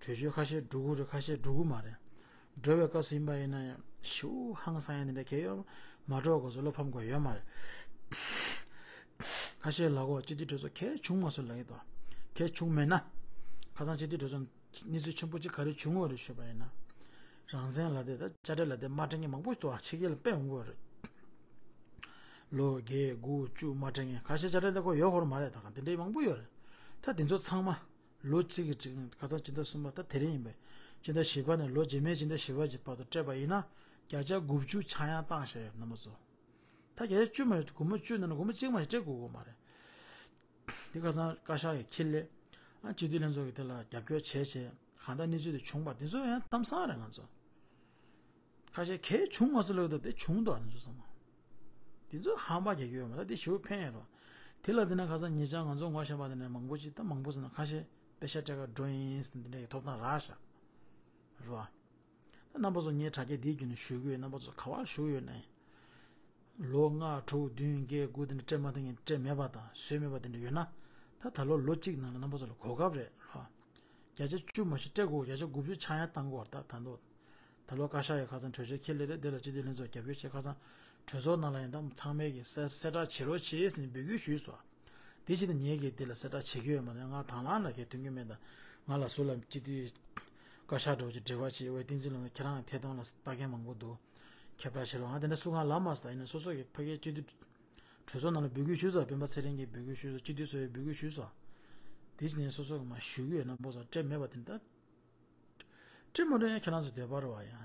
གྲོས་ཆོད་ཁ་ཤས་འགྲོ་གི་རེད། ཁ་ཤས་འགྲོ་གི་མ་རེད། འགྲོ་བའི་སྐབས་སུ་ཡིན་པ་ཡིན་ན་ཡང་ཞུ་ཧང་སང་ཡ་དེ་འདྲ་གལ་ཡོད་མ་འགྲོ་དགོས་སུ་བློ་ཕམ་དགོས་ཡོད་མ་རེད། ཁ་ཤས་ལ་གོ་སྤྱི་འཐུས་གྲོས་ཚོགས་གལ་བྱུང་མ་སོང་ལབ་ཀྱི་འདུག་གལ་བྱུང་མེད་ན། ཁ་སང་སྤྱི་འཐུས་གྲོས་ཚོགས་གནས་ཚུལ་ཆེན་པོ་གཅིག་ག་རེ་བྱུང་ཡོད་རེད་ཞུས་པ་ཡིན་ན། རང་བཙན་ལ་དེ་དང་དཔྱ་ཁྲལ་ལ་དེ་མ་སྤྲད་མཁན་མང་པོ་ཞིག་འདུག་ཕྱི་རྒྱལ་ལ་དཔེ་འོང་གི་ཡོད་རེད། ལོ་བརྒྱད་དགུ་བཅུ་མ་སྤྲད་མཁན། ཁ་ཤས་དཔྱ་ཁྲལ་དེ་ཁོ་ཡོད་ཧོར་མ་རེད། ད་ག་དེ་འདྲའི་མང་པོ་ཡོད་རེད། ད་དེ་ཚོ་ཚང་མ་ལོ་གཅིག་གི་གཅིག་ཁ་སང་སྤྱི་ཟླ་གསུམ་པ་ད་དེ་རིང་ཡིན་པས། སྤྱི་ཟླ་བཞི་པ་ནས་ལོ་རྗེས་མའི་སྤྱི་ཟླ་བཞི་པ་གི་བར་དུ་སྤྲད་པ་ཡིན་ན་བརྒྱ་ཆ་དགུ་བཅུ་ཆག་ཡང་བཏང་བཞག་ཡོད་རྣམ་པ་ཚོ། ད་བརྒྱ་ཆ་བཅུ་མ་རེད། སྒོར་མོ་བཅུ་ནང་ནས་སྒོར་མོ་གཅིག་མ་ཞིག་སྤྲད་དགོས་ཀྱི་མ་རེད། འདི་ཁ་སང་བཀའ་ཤག་གིས་འཁྱེར་སླེབས། ཨ་སྤྱི་འཐུས་ལྷན་ཚོགས་ཀྱིས་དེ་ལ་རྒྱབ་སྐྱོར་བྱས་བྱས་གང་ལྟར་གནས་ཚུལ་དེ་བྱུང་པ་དེ་ཚོ་ཡང་གཏམ་བཟང་རེད། ང་ཚོ་ཁ་ཤས་གལ་བྱུང་མ་སོང་ལབ་འདུག་དེ་བྱུང་འདུག་ཨ་ནི་ཚོ་ཚང་མ། དེ་ཚོ་ཧམ་པ་རྒྱག་གི་ཡོད་མ་རེད། དེ་ཞེ་པོ་ཕན་ཡོད་རེད། དེ་ལ་དེ་ན་ཁ་སང་ཉེ་ཆར་ང་ཚོ་ངོ་ཤེས་པ་དེ་འདྲ་མང་པོ་ཅིག་ད་མང་པོ་ཟེར་ན་ཁ་ཤས་པེ་ཤག་སྤྲད་ག་འགྲོ་ཡིན་ཟེར་ནས་དེ་འདྲ་གི་ཐོབ་ཐང་རག་ཤག་རེད་བ། ད་རྣམ་པ་ཚོ་ངའི་དྲ་རྒྱ་འདིའི་བརྒྱུད་ནས་ཞུ་གི་ཡོད། རྣམ་པ་ཚོ་ག་པར་བཞུགས་ཡོད་ན་ཡང་། ལོ་ལྔ་དྲུག་བདུན་བརྒྱད་དགུ་དེ་འདྲ་སྤྲད་མ་ཐུབ་མཁན་སྤྲད་མེད་པ་དང་བཟོས་མེད་པ་དེ་འདྲ་ཡོད་ན། ད་ད་ལོ་ལོ་གཅིག་ནང་ལ་རྣམ་པ་ཚོ་ལ་གོ་སྐབས་རེད་ལ། བརྒྱ་ཆ་བཅུ་མ་ཞིག་སྤྲད་དགོས། བརྒྱ་ཆ་དགུ་བཅུ་ཆག་ཡང་བཏང་དགོས་རེད། ད་ད་ལོ་ད་ལོ་བཀའ་ཤག་ཡོད། ཁ་སང་གྲོས་ཆོད་འཁྱེར་སླེབས་རེད། དེ་ལ་སྤྱི་འཐུས་ལྷན་ཚོགས་རྒྱབ་སྐྱོར་བྱས། ཁ་སང་གྲོས་ཚོགས་ནང་ལ་ཡང་ད་ཚང་མས་ཀྱི་གསལ་གསལ་བསྒྲགས་བྱེད་རོགས་བྱེད་ཟེར་ནས་འབོད་སྐུལ་ཞུས་སོང་། དེ་བྱས་ཏེ་ངས་ཀྱིས་དེ་ལ་གསལ་བསྒྲགས་བྱེད་ཀྱི་ཡོད་མ་རེད། ང་དང་བླངས་ལ་གས་མཐུན་གྱི་མེད། ད་ང་ལ་སུ་ལ་སྤྱི་འཐུས་བཀའ་ཤག་འདྲ་བོ་ཅིག་འབྲེལ་བ་བྱེད་འོས། བསྟན་འཛིན་ལགས་ཁྱེད་རང་ཐད་གཏོང་ལ་ལྟ་མཁན་མང་པོ་འདུག་ཁྱད་པར་ཞིག་རེད། ང་དེ་འདྲ་སུ་གང་ལབ་མ་སོང་། ཡིན་ན་སོ་སོ་གི་ཕ་གིའི་སྤྱི་འཐུས་གྲོས་ཚོགས་ནང་ལ་འབོད་སྐུལ་ཞུས་ཚར། སྤེན་པ་ཚེ་རིང་གིས་འབོད་སྐུལ་ཞུས་ཚར། སྤྱི་འཐུས་ཚོས་འབོད་སྐུལ་ཞུས་ཚར། དེ་བྱས་ནས་སོ་སོ་གི་མ་ཞུ་གི་ཡོད། རྣམ་པ་ཚོ་སྤྲད་མེད་པ་དེ་འདྲ། སྤྲད་མ་སྤྲད་ཡང་ཁྱེད་རང་ཚོ་འདོད་པ་རེད་བ། ཡང་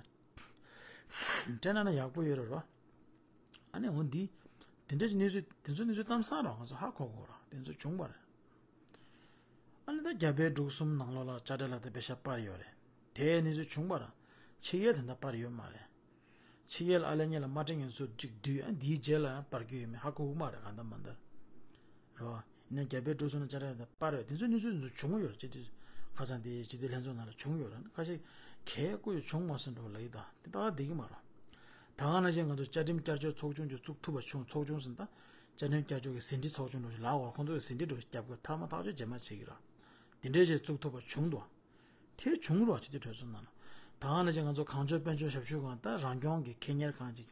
སྤྲད་ན་ན་ཡག་པོ་ཡོད་རེད་རོ། ཨ་ནི་འོ་འདི། དེ་འདྲ་གི་གནས་ཚུལ་དེ་ཚོ་གནས་ཚུལ་གཏམ་བཟང་རང་ང་ཚོ་ཧ་གོ་གོ་ར། དེ་ཚོ་བྱུང་བ་རེད། ཨ་ནི་ད་རྒྱ་བལ་འབྲུག་གསུམ་ནང་ལོགས་ལ་དཔྱ་ཁྲལ་ལ་དེ་པེ་ཤག་སྤར་ཡོད་རེད། དེའི་གནས་ཚུལ་བྱུང་བ་ར། ཕྱི་རྒྱལ་དེ་འདྲ་སྤར་ཡོད་མ་རེད། ཕྱི་རྒྱལ་ཨ་ལེ་ཉེ་ལ་མ་སྤྲད་མཁན་ཚོ་གཅིག་བསྡུས། ཨ་འདིའི་རྗེས་ལ་ཡང་སྤར་རྒྱུ་ཡོད་མེད་ཧ་གོ་གི་མ་རེད། གང་ལྟར་མ་ལྟར། རེད་བ། ཡིན་ན་རྒྱ་བལ་འབྲུག་གསུམ་ནང་དཔྱ་ཁྲལ་དེ་སྤར་ཡོད། དེ་ཚོའི་གནས་ཚུལ་དེ་ཚོ་བྱུང་ཡོད་རེད། སྤྱི་འཐུས་ཁ་སང་དེ་སྤྱི་འཐུས་ལྷན་ཚོགས་ནང་ལ་བྱུང་ཡོད་རེད། ཁ་ཤས་གལ་ཀུ་ཡོད་བྱུང་མ་སོང་འགྲོ་ལབ་ཡི་ད་དེ་ད་བསྡད་ཀྱི་མ་རེད། ད་ག་ནང་བཞིན་ང་ཚོ་བཅའ་ཁྲིམས་བསྐྱར་བཅོས་ཚོགས་ཆུང་ཅིག་བཙུགས་ཐུབ་པ་བྱུང་། ཚོགས་ཆུང་ཟེར་ན་ད་བཅའ་ཁྲིམས་བསྐྱར་བཅོས་ཀྱི་ཟིན་བྲིས་ཚོགས་ཆུང་འགྲོ་ཞིག་ལ་འོ་ཁོང་ཚོ་གི་ཟིན་བྲིས་འགྲོ་ཞིག་རྒྱབ་དགོས། ཐ་མ་ཐག་གཅོད་རྗེས་མ་བྱེད་ཀྱི་ར། དེ་འདྲས་ཞིག་བཙུགས་ཐུབ་པ་བྱུང་འདུག་དེ་བྱུང་རོགས་སྤྱི་འཐུས་གྲོས་ཚོགས་ནང་ལ། ད་ག་ནང་བཞིན་ང་ཚོ་གངས་ལྗོངས་དཔལ་འབྱོར་ཞབས་ཞུ་ཁང་ད་རང་སྐྱོང་གི་ཁེ་གཉེར་ཁང་ཅིག་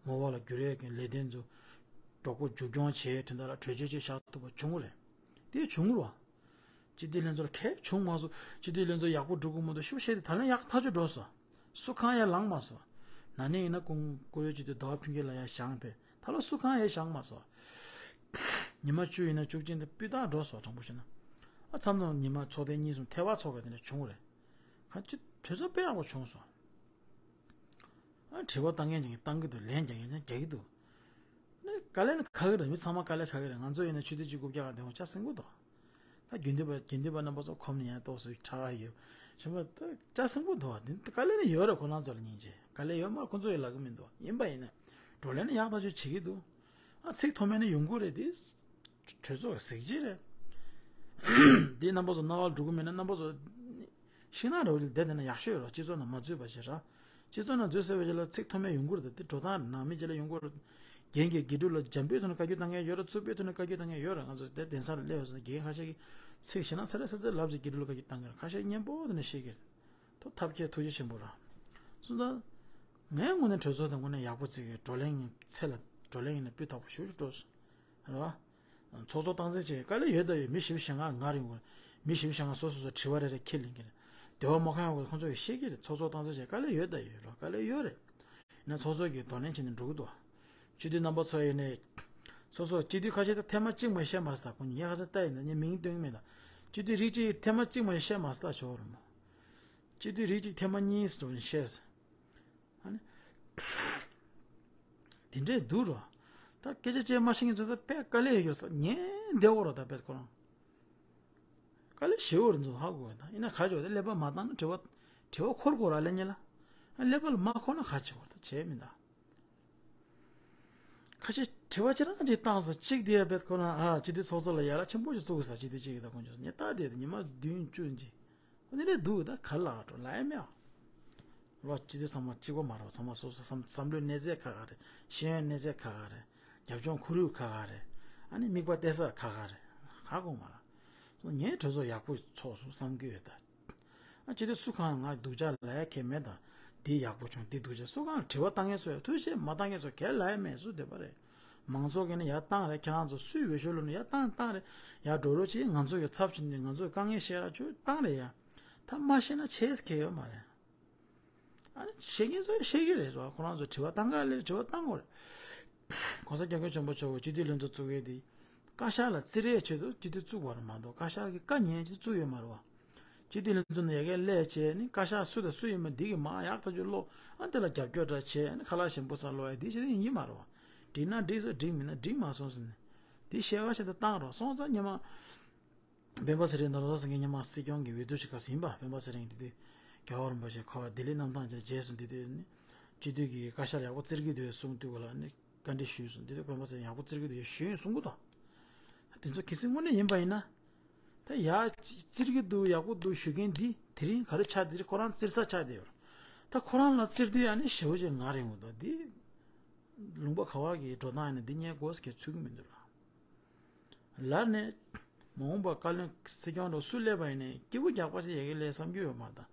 ངོ་བོ་ལ་འགྱུར་ཡས་ཀྱི་ལས་དོན་ཚོ་མགྱོགས་པོ་མཇུག་སྐྱོང་བྱས་དོན་དག་ལ་གྲོས་ཆོད་ཅིག་བཞག་ཐུབ་པ་བྱུང་རེད། དེ་བྱུང་རོགས། སྤྱི་འཐུས་ལྷན་ཚོགས་ལ་གལ་བྱུང་མ་སོང་། སྤྱི་འཐུས་ལྷན་ཚོགས་ཡག་པོ་འགྲོ་གི་མི་འདུག་ཤུགས་བཤད་དེ་ད་ལན་ཡག་ཐག་ཆོད་འགྲོ་སོང་། སུ་གང་ཡང་ལངས་མ་སོང་། ན་ནིང་ཡིན་ན་ཀུང་ཀུ་ཡོ་སྤྱི་འཐུས་ཟླ་བ་ཕུན་སྐྱིད་ལགས་ཡར་བཞེངས་པས། ད་ལོ་སུ་གང་ཡང་བཞེངས་མ་སོང་། ཉི་མ་བཅུ་ཡིན་ན་བཅུ་གཅིག་འདི་སྤུས་དག་འགྲོ་སོང་། དྲང་པོ་བཤད་ན། ཨ་མཚམས་མཚམས་ཉི་མ་ཚོགས་ཐེངས་གཉིས་གསུམ་ཐེ་བ་ཚོགས་པ་དེ་འདྲ་བྱུང་རེད། གང་ཅི་དུས་ཚོད་དཔེ་ཡག་པོ་བྱུང་སོང་། ཨ་དྲི་བ་བཏང་མཁན་ཅིག་བཏང་གི་འདུག་ལན་རྒྱག་མཁན་ཅིག་རྒྱག་གི་འདུག་ནས་དཀའ་ལས་ནི་ཁག་གི་རེད། མི་ཚང་མ་དཀའ་ལས་ཁག་གི་རེད། ང་ཚོ་ཡིན་ན་ཆུ་ཚོད་གཅིག་རྐུབ་བཀྱག་ག་བསྡད་ཡོང་ཆ་སྲིན་པོ་འདུག་ད་དགེ་འདུན་པ་དགེ་འདུན་པ་རྣམ་པ་ཚོ་ཁོམ་ནས་ཡང་ཏོག་ཙམ་ཁྲ་ཡོད་ཤེས་པ་ད་ཆ་སྲིན་པོ་འདུག་བ། དེ་དཀའ་ལས་ནི་ཡོད་རེད། ཁོ་རང་ཚོ་ལ་སྙིང་རྗེ་དཀའ་ལས་ཡོད་མ་རེད། ཁོ་ཚོ་ཡི་ལབ་གི་མི་འདུག་ཡིན་པ་ཡིན་ན་བགྲོ་གླེང་ནི་ཡག་ཐག་ཆོད་བྱེད་ཀྱི་འདུག་ཨ་ཚིག་མཐོ་དམན་ནི་ཡོང་གི་རེད་དེ། གྲོས་ཚོགས་ཀྱི་གཟི་བརྗིད་རེད། འདི་རྣམ་པ་ཚོ་རྣ་བར་འགྲོ་གི་མེད་ན་རྣམ་པ་ཚོ་ཤིང་ནགས་རེ་བ་ལ་བསྡད་བསྡད་ན་ཡག་ཤོས་ཡོད་རེད། སྤྱི་ཚོགས་ནང་མ་འཛུལ་བ་ཞིག་ར། སྤྱི་ཚོགས་ནང་འཛུལ་ཟེར་བ་ཞིག་ལ་ཚིག་མཐོ་དམན་ཡོང་གི་རེད། དེ་འགྲོ་སྟངས་རེད། ནང་མི་ཅིག་ལ་ཡོང་གི་རེད། རྒན་གྱིས་དགེ་ཕྲུག་ལ་འཇམ་དཔལ་ཐོག་ནས་བཀའ་བཀྱོན་བཏང་མཁན་ཡོད་རེད། ཚུར་དཔེ་ཐོག་ནས་བཀའ་བཀྱོན་བཏང་མཁན་ཡོད་རེད། ང་ཚོ་དེ་གདན་ས་ལ་སླེབས་ཡོད་ཟེར་ན་རྒན་ཁ་ཤས་ཀྱིས་ཚིག་ཞེ་ན་ཚ་རེ་ཚ་ཚ་ལབ་ཅིག་དགེ་ཕྲུག་ལ་བཀའ་བཀྱོན་བཏང་གི་རེད། ཁ་ཤས་སྙན་པོ་དེ་ནས་བཤད་ཀྱི་རེད། ཐུགས་ཐབས་མཁས་ཐུགས་རྗེ་ཆེན་པོ་ར། སོང་ཙང་། ངའི་ངོས་ནས་གྲོས་ཚོགས་དང་དངོས་གནས་ཡག་པོ་བརྩི་གི་བགྲོ་གླེང་ཚེ་ལ་བགྲོ་གླེང་ཡིན་ན་སྤུས་དག་པོ་ཞེ་པོ་ཅིག་འགྲོ་སོང་། རེད་བ། ཚོགས་གཙོ་སྟངས་འཛིན་བྱེད་དཀའ་ལས་ཡོད་ད་ཡོད། མི་བཞི་བཅུ་ཞེ་ལྔ་ང་རེད་འགོ། མི་བཞི་བཅུ་ཞེ་ལྔ་སོ་སོ་སོ་དྲི་བ་རེ་རེ་ཁྱེར་ལེན་གི་རེད། འདོད་པ་མ་ཁེངས་པ་ཁོང་ཚོ་ཡིས་ཤེས་ཀྱི་རེད། ཚོགས་གཙོ་སྟངས་འཛིན་བྱེད་དཀའ་ལས་ཡོད་ད་ཡོད་རོ། དཀའ་ལས་ཡོད་རེད། ཡིན་ན་ཚོགས་གཙོ་གིས་གདོང་ལེན་བྱས་ནས་འགྲོ་གི་འདུག་སྤྱི་འཐུས་རྣམ་པ་ཚོ་ཡིན་ནའི། སོ་སོ་སྤྱི་འཐུས་ཁ་ཤས་ད་ཐེངས་མ་གཅིག་མ་བཤད་མ་སོང་། ད་ཁོང་ཉིད་ཁ་སང་ལྟ་ཡིན་ན་ངས་མིང་སྟོན་གྱི་མེད། ད་སྤྱི་འཐུས་རིགས་གཅིག་ཐེངས་མ་གཅིག་མ་བཤད་མ་སོང་། ད་ཞོར་མོ་སྤྱི་འཐུས་རིགས་གཅིག་ཐེངས་མ་གཉིས་སོང་བཤད་སོང་། ཨ་ནི། དེ་འདྲས་འདུག་རོ། ད་སྐད་ཆ་བཅད་མ་ཤེས་མཁན་ཚོ་ད་དཔེ་དཀའ་ལས་ཡོད་ས་ཉན་བདེ་བོ་རོ། ད་དཔེ་ཁོ་རང་དཀའ་ལས་ཞེ་བོ་རེད་ཚོ་ཧ་གོ་ད། ཡིན་ན་ག་ཅོ་ད་ཀླད་པ་མ་བཏང་ན་དྲི་བ་དྲི་བ་འཁོར་དགོས་ར་ལས་ཉེ་ལ། ཀླད་པ་ལ་མ་འཁོར་ན་ག་ཅི་བོ་ད་བྱས་མི་ད། ཁ་ཤས་དྲི་བ་ཅི་རང་ཅིག་བཏང་ས་གཅིག་དེ་ཡ་བེད་ཁོ་ན་ཨ་སྤྱི་འཐུས་ཚོགས་གཙོ་ལ་ཡ་ལ་ཆེན་པོ་ཞིག་བཙུགས་ས་སྤྱི་འཐུས་གཅིག་གི་ད་ཁོང་ཚོ་ཉེ་ལྟ་དེ་ད་ཉི་མ་བདུན་བཅུ་ཅིག་ཁོ་ནི་རེད་འདུག་ད་ག་ལ་འགྲོ་ལ་ཡ་མེད་ཨ། ལོ་སྤྱི་འཐུས་ཚང་མ་གཅིག་པ་མ་རེད་པ། ཚང་མ་སོ་སོ་བསམ་བསམ་བློའི་གནས་ཚད་ཁ་ཁ་རེད། ཤེས་ཡོན་གནས་ཚད་ཁ་ཁ་རེད། རྒྱབ་ལྗོངས་ཁོར་ཡུག་ཁ་ཁ་རེད། ཨ་ནི་མིག་པ་གཏད་ས་ཁ་ཁ་རེད། ཧ་གོ་མ་ར། ངའི་གྲོས་ཚོགས་ཡག་པོ་ཚོགས་སོང་བསམ་གྱི་ཡོད་ད། ཨ་ཅི་དེ་སུ་གང་ང་སྡུག་ཅག་ལ་ཡ་ཁྱད་མེད་ད། འདི་ཡག་པོ་བྱུང་འདི་སྡུག་ཅག་སུ་གང་དྲི་བ་བཏང་མཁན་ཚོ་ཡ་ཐུགས་ཞེ་མ་བཏང་མཁན་ཚོ་གལ་ལ་ཡ་མེད་སུ་བསྡད་པ་རེད། མང་ཚོགས་ཀྱི་ནི་ཡར་བཏང་རེད། ཁྱེད་རང་ཚོ་སུས་འོས་ཤོག་བླུགས་ནི་ཡར་བཏང་བཏང་རེད། ཡར་འགྲོ་རོགས་བྱེད། ང་ཚོ་གི་ཚབ་བྱེད་ནི་ང་ཚོས་དཀའ་ངལ་བཤད་ར་ཆུ་བཏང་རེད་ཡ། ད་མ་ཤེས་ན་ཆེས་གལ་ཡོད་མ་རེད། ཨ་ནི་ཤེས་མཁན་ཚོས་ཤེས་ཀྱི་རེད་རོ། ཁོ་རང་ཚོ་དྲི་བ་བཏང་ག་ལེར་དྲི་བ་བཏང་དགོས་རེད། ༸གོང་ས་༸སྐྱབས་མགོན་ཆེན་པོ་མཆོག་གིས་སྤྱི་འཐུས་ལྷན་ཚོགས་བཙུགས་ཡས་དེ། བཀའ་ཤག་ལ་བཙིར་ཡས་ཆེད་དུ་སྤྱི་འཐུས་བཙུགས་པ་རེད་མ་གཏོགས་བཀའ་ཤག་གི་བཀའ་ཉན་ཡས་ཆེད་དུ་བཙུགས་ཡོད་མ་རེད་བ། སྤྱི་འཐུས་ལྷན་ཚོགས་ནས་ཡ་གིར་སླེབས་བྱས་ནི་བཀའ་ཤག་སུ་དང་སུ་ཡིན་མིན་འདི་གི་མ་ཡག་ཐག་ཆོད་ཀློག་ཨ་འདི་ལ་རྒྱབ་སྐྱོར་འདྲ་བྱས་ནི་ཁ་ལག་ཞིམ་པོ་ཟ་ལོག་ཡ་འདི་བྱེད་དེ་ཡིན་གྱི་མ་རེད་བ། འགྲིག་ན་འགྲིག་སོང་། འགྲིག་མིན་ན་འགྲིག་མ་སོང་ཟེར་ནས། འདི་བཤད་ག་བཤད་དུ་བཏང་རོགས་སོང་ཙང་ཉི་མ། སྤེན་པ་ཚེ་རིང་དང་བློ་བཟང་སེང་གེ་ཉི་མ་སྲིད་སྐྱོང་གི་འོས་བསྡུ་ཞིག་སྐབས་སུ་ཡིན་པ། སྤེན་པ་ཚེ་རིང་དེ་དུས་རྒྱལ་བ་རིན་པོ་ཆེ་ཁོ་བ་ལྡི་ལི་གནམ་ཐང་ཅིག་ལ་མཇལ་སོང་། དེ་དུས་ནི་སྤྱི་འཐུས་ཀྱི་བཀའ་ཤག་ཡག་པོ་བཙིར་གྱི་འདུག་གསུངས་དུས་ག་ལ་ནི་བཀའ་འདྲི་ཞུས་སོང་། དེ་དུས་སྤེན་པ་ཚེ་རིང་ཡག་པོ་བཙིར་གྱི་འདུག་ཞུས་ཡིན་གསུང་གི་འདུག་ད་དེ་ཚོ་གལ་སྲིད་དངོས་གནས་ཡིན་པ་ཡིན་ན། ད་ཡ་བཙིར་གྱི་འདུག་ཡག་པོ་འདུག་ཞུ་མཁན་འདི་དེ་རིང་ག་རེ་ཆགས། དེ་རིང་ཁོ་རང་བཙིར་ས་ཆགས་བསྡད་ཡོད། ད་ཁོ་རང་ལ་བཙིར་དུས་ཨ་ནི་ཞེ་བོ་ཅིག་ངར་ཡོང་གི་འདུག་འདི་ལུང་པ་ག་བ་གི་འགྲོ་སྟངས་ཡིན་ན་འདི་ཉན་དགོས་ཟེར་མཁན་ཚུད་ཀྱི་མི་འདུག་ལ། ལར་ནས་མ་འོངས་པ་བཀའ་བློན་སྲིད་སྐྱོང་འདྲ་སུ་སླེབས་པ་ཡིན་ནའི་སྐྱིད་པོ་རྒྱག་པ་ཞིག་ཡ་གི་སླེབས་བསམ་རྒྱུ་ཡོད་མ་རེད་ད།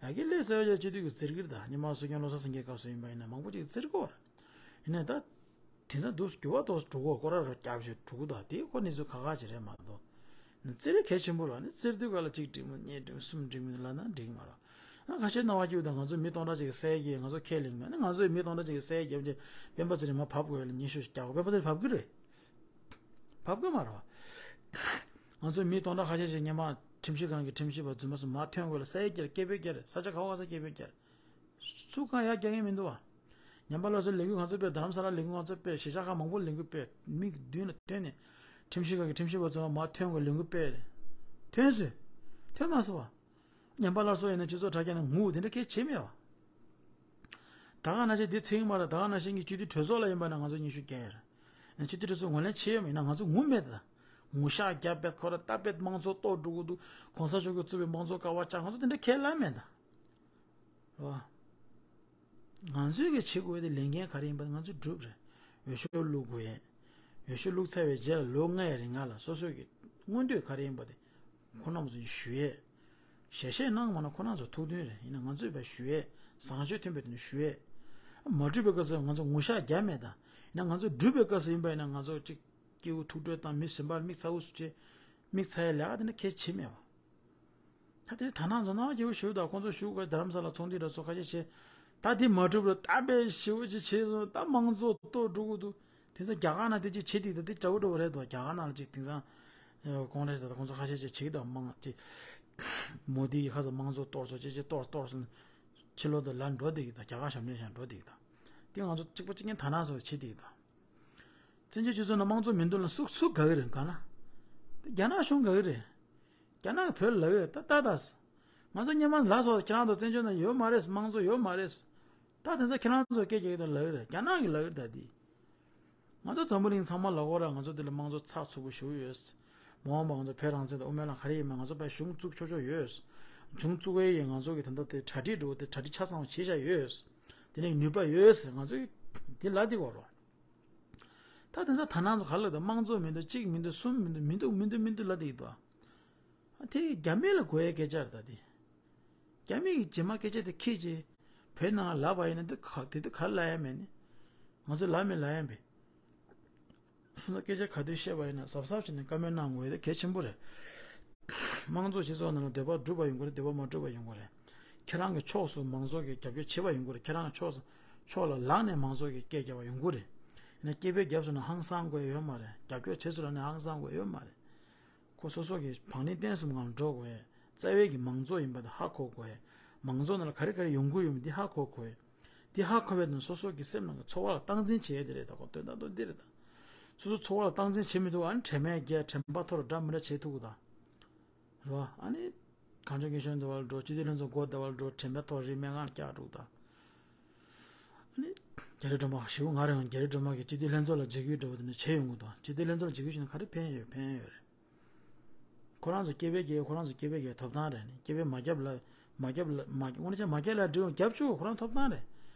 ཡ་གི་སླེབས་ཟེར་བ་ཡ་སྤྱི་འཐུས་ཀྱི་བཙིར་གྱི་རེད་ད། ཉི་མ་སྲིད་སྐྱོང་བློ་བཟང་སེང་གེའི་སྐབས་སུ་ཡིན་པ་ཡིན་ན་མང་པོ་ཅིག་བཙིར་གོ་རེད། ཡིན་ནའི་ད། དེང་སང་འདུག་འགྱུར་བ་ཏོག་ཙམ་འགྲོ་གོ་སྐོར་ར་ར་རྒྱབ་ཞིག་འགྲོ་གི་ད། དེ་ཁོ་གནས་ཚུལ་ཁག་ཁག་ཅིག་རེད་མ་གཏོགས། བཙིར་རེ་གལ་ཆེན་པོ་ར་ནི་བཙིར་དུས་ག་ལ་གཅིག་འགྲིག་མིན་གཉིས་འགྲིག་མིན་གསུམ་འགྲིག་མིན་ལ་ན་འགྲིག་མ་ར། ཨ་ཁ་ཤས་སྣང་བ་སྐྱིད་ད་ང་ཚོ་མི་སྟོང་ཕྲག་ཅིག་གི་སའི་གི་ང་ཚོ་ཁས་ལེན་མེད་ན་ང་ཚོའི་མི་སྟོང་ཕྲག་ཅིག་གི་སའི་རྒྱབ་ཀྱི་སྤེན་པ་ཚེ་རིང་མ་བབས་དགོས་ལ་ཉི་ཤུ་ཞིག་རྒྱག་གོ། སྤེན་པ་ཚེ་རིང་བབས་ཀྱི་རེད། བབས་ཀྱི་མ་རེད་བ། ང་ཚོའི་མི་སྟོང་ཕྲག་ཁ་ཤས་ཤིག་སྔོན་མ་ཁྲིམས་ཞིབ་ཁང་གི་ཁྲིམས་ཞིབ་པ་རྫུན་མ་སུ་མ་ཐོན་དགོས་ལ་སའི་རྒྱབ་སྐད་འབོད་རྒྱག་རེད། ས་ཆ་ག་བ་ག་ས་སྐད་འབོད་རྒྱག་རེད། སུ་གང་ཡར་རྒྱག་མཁན་མི་འདུག་བ། ཉམས་པ་སླར་གསོའི་ལས་འགུལ་ང་ཚོ་སྤེལ། རྡ་རམ་ས་ལ་ལས་འགུལ་ང་ཚོ་སྤེལ། གཞིས་ཆགས་ཁག་མང་པོ་ལས་འགུལ་སྤེལ། མིག་མདུན་ལ་བཏོན་ནས་ཁྲིམས་ཞིབ་ཁང་གི་ཁྲིམས་ཞིབ་པ་ཚོ་མར་ཐོན་དགོས་ལས་འགུལ་སྤེལ་རེད། ཐོན་སོང་། ཐོན་མ་སོང་བ། ཉམས་པ་སླར་གསོ་ཡིན་ན་སྤྱི་ཚོགས་དྲ་རྒྱ་ནས་ངུ་དེ་འདྲ་གལ་ཆེ་མེད་བ། ད་ག་ནང་བཞིན་འདི་ཚེ་རིང་མ་རེད། ད་ག་ནང་བཞིན་གྱི་སྤྱི་འཐུས་གྲོས་ཚོགས་ལ་ཡིན་པ་ན་ང་ཚོ་ཉི་ཤུ་བརྒྱད་རེད། ཡང་སྤྱི་འཐུས་གྲོས་ཚོགས་ངོས་ལེན་བྱེད་ཡོད་མིན་ན་ང་ཚོ་ངུ་མེད་ད། ངུ་ཤག་རྒྱབ་པད་ཁོ་ར་ད་པད་དམངས་གཙོ་གཏོར་འགྲོ་གི་འདུག་གོང་ས་མཆོག་གིས་བཙུགས་པའི་དམངས་གཙོ་ཀ་བ་ཅག་ང་ཚོ་དེ་འདྲ་ཁས་ལེན་མེད་ད། རེད་བ། ང་ཚོས་གི་བྱེད་དགོས་དེ་ལས་འགན་ག་རེ་ཡིན་པ་ང་ཚོས་སྒྲུབ་རེད། འོས་ཤོག་བླུག་དགོས་ཡས། འོས་ཤོག་བླུག་ཚར་བའི་རྗེས་ལ་ལོ་ལྔའི་རིང་ལ་སོ་སོའི་གི་མངོན་འདོད་ག་རེ་ཡིན་པ་དེ་ཁོང་རྣམ་ཚོ་ཞུ་ཡས། ཞལ་བཞེས་གནང་མ་གནང་ཁོང་རྣམ་ཚོ་ཐུགས་འདུན་རེད། ཡིན་ན་ང་ཚོས་བས་ཞུ་ཡས། བཟང་སྤྱོད་མཐུན་པའི་དོན་ཞུ་ཡས། མ་འགྲུབ་པའི་སྐབས་སུ་ང་ཚོ་ངུ་ཤག་རྒྱབ་མེད་ད། ཡིན་ན་ང་ཚོ་འགྲུབ་པའི་སྐབས་སུ་ཡིན་པ་ཡིན་ན་ང་ཚོ་གཅིག་སྐྱེ་བོ་ཐུགས་སྤྲོ་དང་མི་གཞན་པར་མིག་ཚ་བོ་སུ་བྱེད། མིག་ཚ་ཡས་ལས་ཀ་དེ་འདྲ་གལ་ཆེ་མེད་བ། ད་དེ་ད་ནང་ཚོ་ནང་སྐྱེ་བོ་ཞུ་དང་ཁོང་ཚོ་ཞུ་དགོས། རྡ་རམ་ས་ལ་ཚོགས་འདུ་འདྲ་ཚོ་ཁ་ཤས་བྱས། ད་དེ་མ་གྲུབ་རུ་ད་དཔེ་ཞེ་བོ་ཅིག་བྱས་སོང་། ད་དམངས་གཙོ་གཏོར་འགྲོ་གི་འདུག་དེང་སང་རྒྱ་གར་ནང་དེ་ཅིག་བྱེད་དེ་ད་དེ་འདྲ་བོ་འདྲ་བོ་རེད་འདུག་རྒྱ་གར་ནང་ལ་ཅིག་དེང་སང་ཀོང་རེས་ད་ཁོང་ཚོ་ཁ་ཤས་ཅིག་བྱེད་ཀྱི་འདུག་དམངས་ཅིག་མོ་དི་ཡི་ཁ་སང་དམངས་གཙོ་གཏོར་སོང་ཅིག་ཅིག་གཏོར་གཏོར་སོང་། ཕྱི་ལོགས་དུ་ལ་འགྲོ་བསྡད་ཀྱི་འདུག་རྒྱ་གར་ཞབས་འདྲེན་བྱས་འགྲོ་བསྡད་ཀྱི་འདུག་དེ་ང་ཚོ་གཅིག་པ་གཅིག་རྐྱང་ད་ནང་སོགས་བྱེད་བསྡད་ཀྱི་འདུག་བཙན་བྱོལ་སྤྱི་ཚོགས་ནང་དམངས་གཙོ་མི་འདུག་ལ་སུ་སུ་དགའ་གི་རེད་གང་ན། རྒྱ་ནག་གཞུང་དགའ་གི་རེད། རྒྱ་ནག་གི་བོད་ལ་ལབ་ཀྱི་རེད་ད་ལྟ་ད། ང་ཚོ་སྔོན་མ་ལབ་སོང་ཁྱེད་རང་ཚོ་བཙན་བྱོལ་ནང་ཡོད་མ་རེད། དམངས་གཙོ་ཡོད་མ་རེད། ད་དེང་སང་ཁྱེད་རང་ཚོ་སྐད་རྒྱག་གི་ད་ལབ་ཀྱི་རེད། རྒྱ་ནག་གིས་ལབ་ཀྱི་རེད་ད་འདི། ང་ཚོ་འཛམ་བུ་གླིང་ཚང་མ་ལབ་དགོས་རེད། ང་ཚོ་འདི་ལ་དམངས་གཙོ་ཚགས་ཚུད་པོ་ཞེ་པོ་ཡོད། མ་འོངས་པ་ང་ཚོ་བོད་རང་བཙན་དང་དབུ་མའི་ལམ་ག་རེ་ཡིན་མིན་ང་ཚོ་དཔེ་གཞུང་བཙུགས་ཆོག་ཆོག་ཡོད། གཞུང་བཙུགས་པའི་ཡིན་ང་ཚོ་གི་ད་ལྟ་དེ་གྲ་སྒྲིག་འགྲོ་དེ་གྲ་སྒྲིག་ཆ་ཚང་བ་བྱེད་བཞག་ཡོད། དེ་ནས་ནུས་པ་ཡོད་ཟེར་ང་ཚོ་གི་འདི་ལབ་བསྡད་དགོས་རེད། ད་དེང་སང་ད་ནང་ཚོ་ག་ལ་ད་དམངས་གཙོ་མི་འདུག་གཅིག་མི་འདུག་གསུམ་མི་འདུག་མི་འདུག་མི་འདུག་མི་འདུག་ལབ་བསྡད་ཀྱི་འདུག་ཨ་དེ་རྒྱ་མི་ལ་དགོས་ཡའི་སྐད་ཆ་རེད་ད་དེ། རྒྱ་མི་གི་རྗེས་མ་སྐད་ཆ་དེ་ཁྱེད་ཀྱིས་བོད་ནང་ལ་ལབ་པ་ཡིན་ན་འདི་ག་དེ་དུས་ག་ལ་ལབ་ཡ་མེད་ནི། ང་ཚོ་ལབ་མི་ལབ་ཡ་མེད། སོང་ཙང་སྐད་ཆ་ག་དུས་བཤད་པ་ཡིན་ན་གཟབ་གཟབ་བྱས་ནས་བཀའ་མོལ་གནང་དགོས་ཡ་དེ་གལ་ཆེན་པོ་རེད། དམངས་གཙོ་སྤྱི་ཚོགས་ནང་ལ་འདོད་པ་འགྲུབ་པ་ཡོང་གི་རེད། འདོད་པ་མ་འགྲུབ་པ་ཡོང་གི་རེད། ཁྱེད་རང་གི་ཕྱོགས་སུ་མང་ཚོགས་ཀྱིས་རྒྱབ་སྐྱོར་བྱེད་པ་ཡོང་གི་རེད། ཁྱེད་རང་གི་ཕྱོགས་སུ་ཕྱོགས་ལ་ལངས་ནས་མང་ཚོགས་ཀྱིས་སྐད་རྒྱབ་པ་ཡོང་གི་རེད། ནས་སྐད་འབོད་བརྒྱབ་སོང་ན་ཧང་སང་དགོས་ཡོད་མ་རེད། རྒྱབ་སྐྱོར་བྱེད་སོང་ན་ནི་ཧང་སང་དགོས་ཡོད་མ་རེད། ཁོ་སོ་སོ་གི་བང་རིམ་བརྟན་གསུམ་སྒང་འགྲོ་དགོས། རྩ་བའི་གི་མང་གཙོ་ཡིན་པ་དེ་ཧ་གོ་དགོས། མང་གཙོ་ནང་ལ་ག་རེ་ག་རེ་ཡོང་གི་ཡོད་མེད་འདི་ཧ་གོ་དགོས། འདི་ཧ་གོ་བའི་དོན་སོ་སོ་གི་སེམས་ནང་གི་ཚོར་བ་ལ་སྟངས་འཛིན་བྱེད་ཡ་དེ་རེད། ད་ཁོ་དོན་དག་ཏུ་འདི་རེད་ད། སོ་སོ་ཚོར་བ་ལ་སྟངས་འཛིན་བྱེད་མི་ཐུབ་པ་ཨ་ནི་དྲན་མེད་རྒྱག་དྲན་པ་འཐོར་འདྲ་མི་འདྲ་བྱེད་ཐུབ་གི་ད། རེད་བ། ཨ་ནི། གངས་ལྗོངས་རྒན་གཞོན་འདི་བར་འགྲོ། སྤྱི་འཐུས་ལྷན་ཚོགས་སྒོ་འདི་བར་འགྲོ། དྲན་པའི་ཐོག་རིགས་སྨན་ཁང་བཀྱག་འགྲོ་དང་། ཨ་ནི། རྒྱ་རི་སྒྲོལ་མ་ཞེ་པོ་ང་རང་རྒྱ་རི་སྒྲོལ་མ་གི་སྤྱི་འཐུས་ལྷན་ཚོགས་ལ་འཇིགས་སྐུལ་འདྲ་བོ་དེ་འདྲ་བྱས་ཡོང་གི་འདུག་སྤྱི་འཐུས་ལྷན་ཚོགས་ལ་འཇིགས་སྐུལ་བྱས་ན་ག་རེ་ཕན་ཡོད། ཕན་ཡོད་རེད། ཁོ་རང་ཚོ་སྐད་འབོད་རྒྱག་ཁོ་རང་ཚོ་སྐད་འབོད་རྒྱག་ཐོབ་ཐང་རེད། ནི་སྐད་འབོད་མ་བརྒྱབ་ལ། མ་བརྒྱབ་ལ་མ་དངོས་གནས་བྱས་ན་མ་བརྒྱབ་ལ་འགྲིག་རྒྱབ་ཆོག་ཁོ་རང་ཐོབ་ཐང་རེད།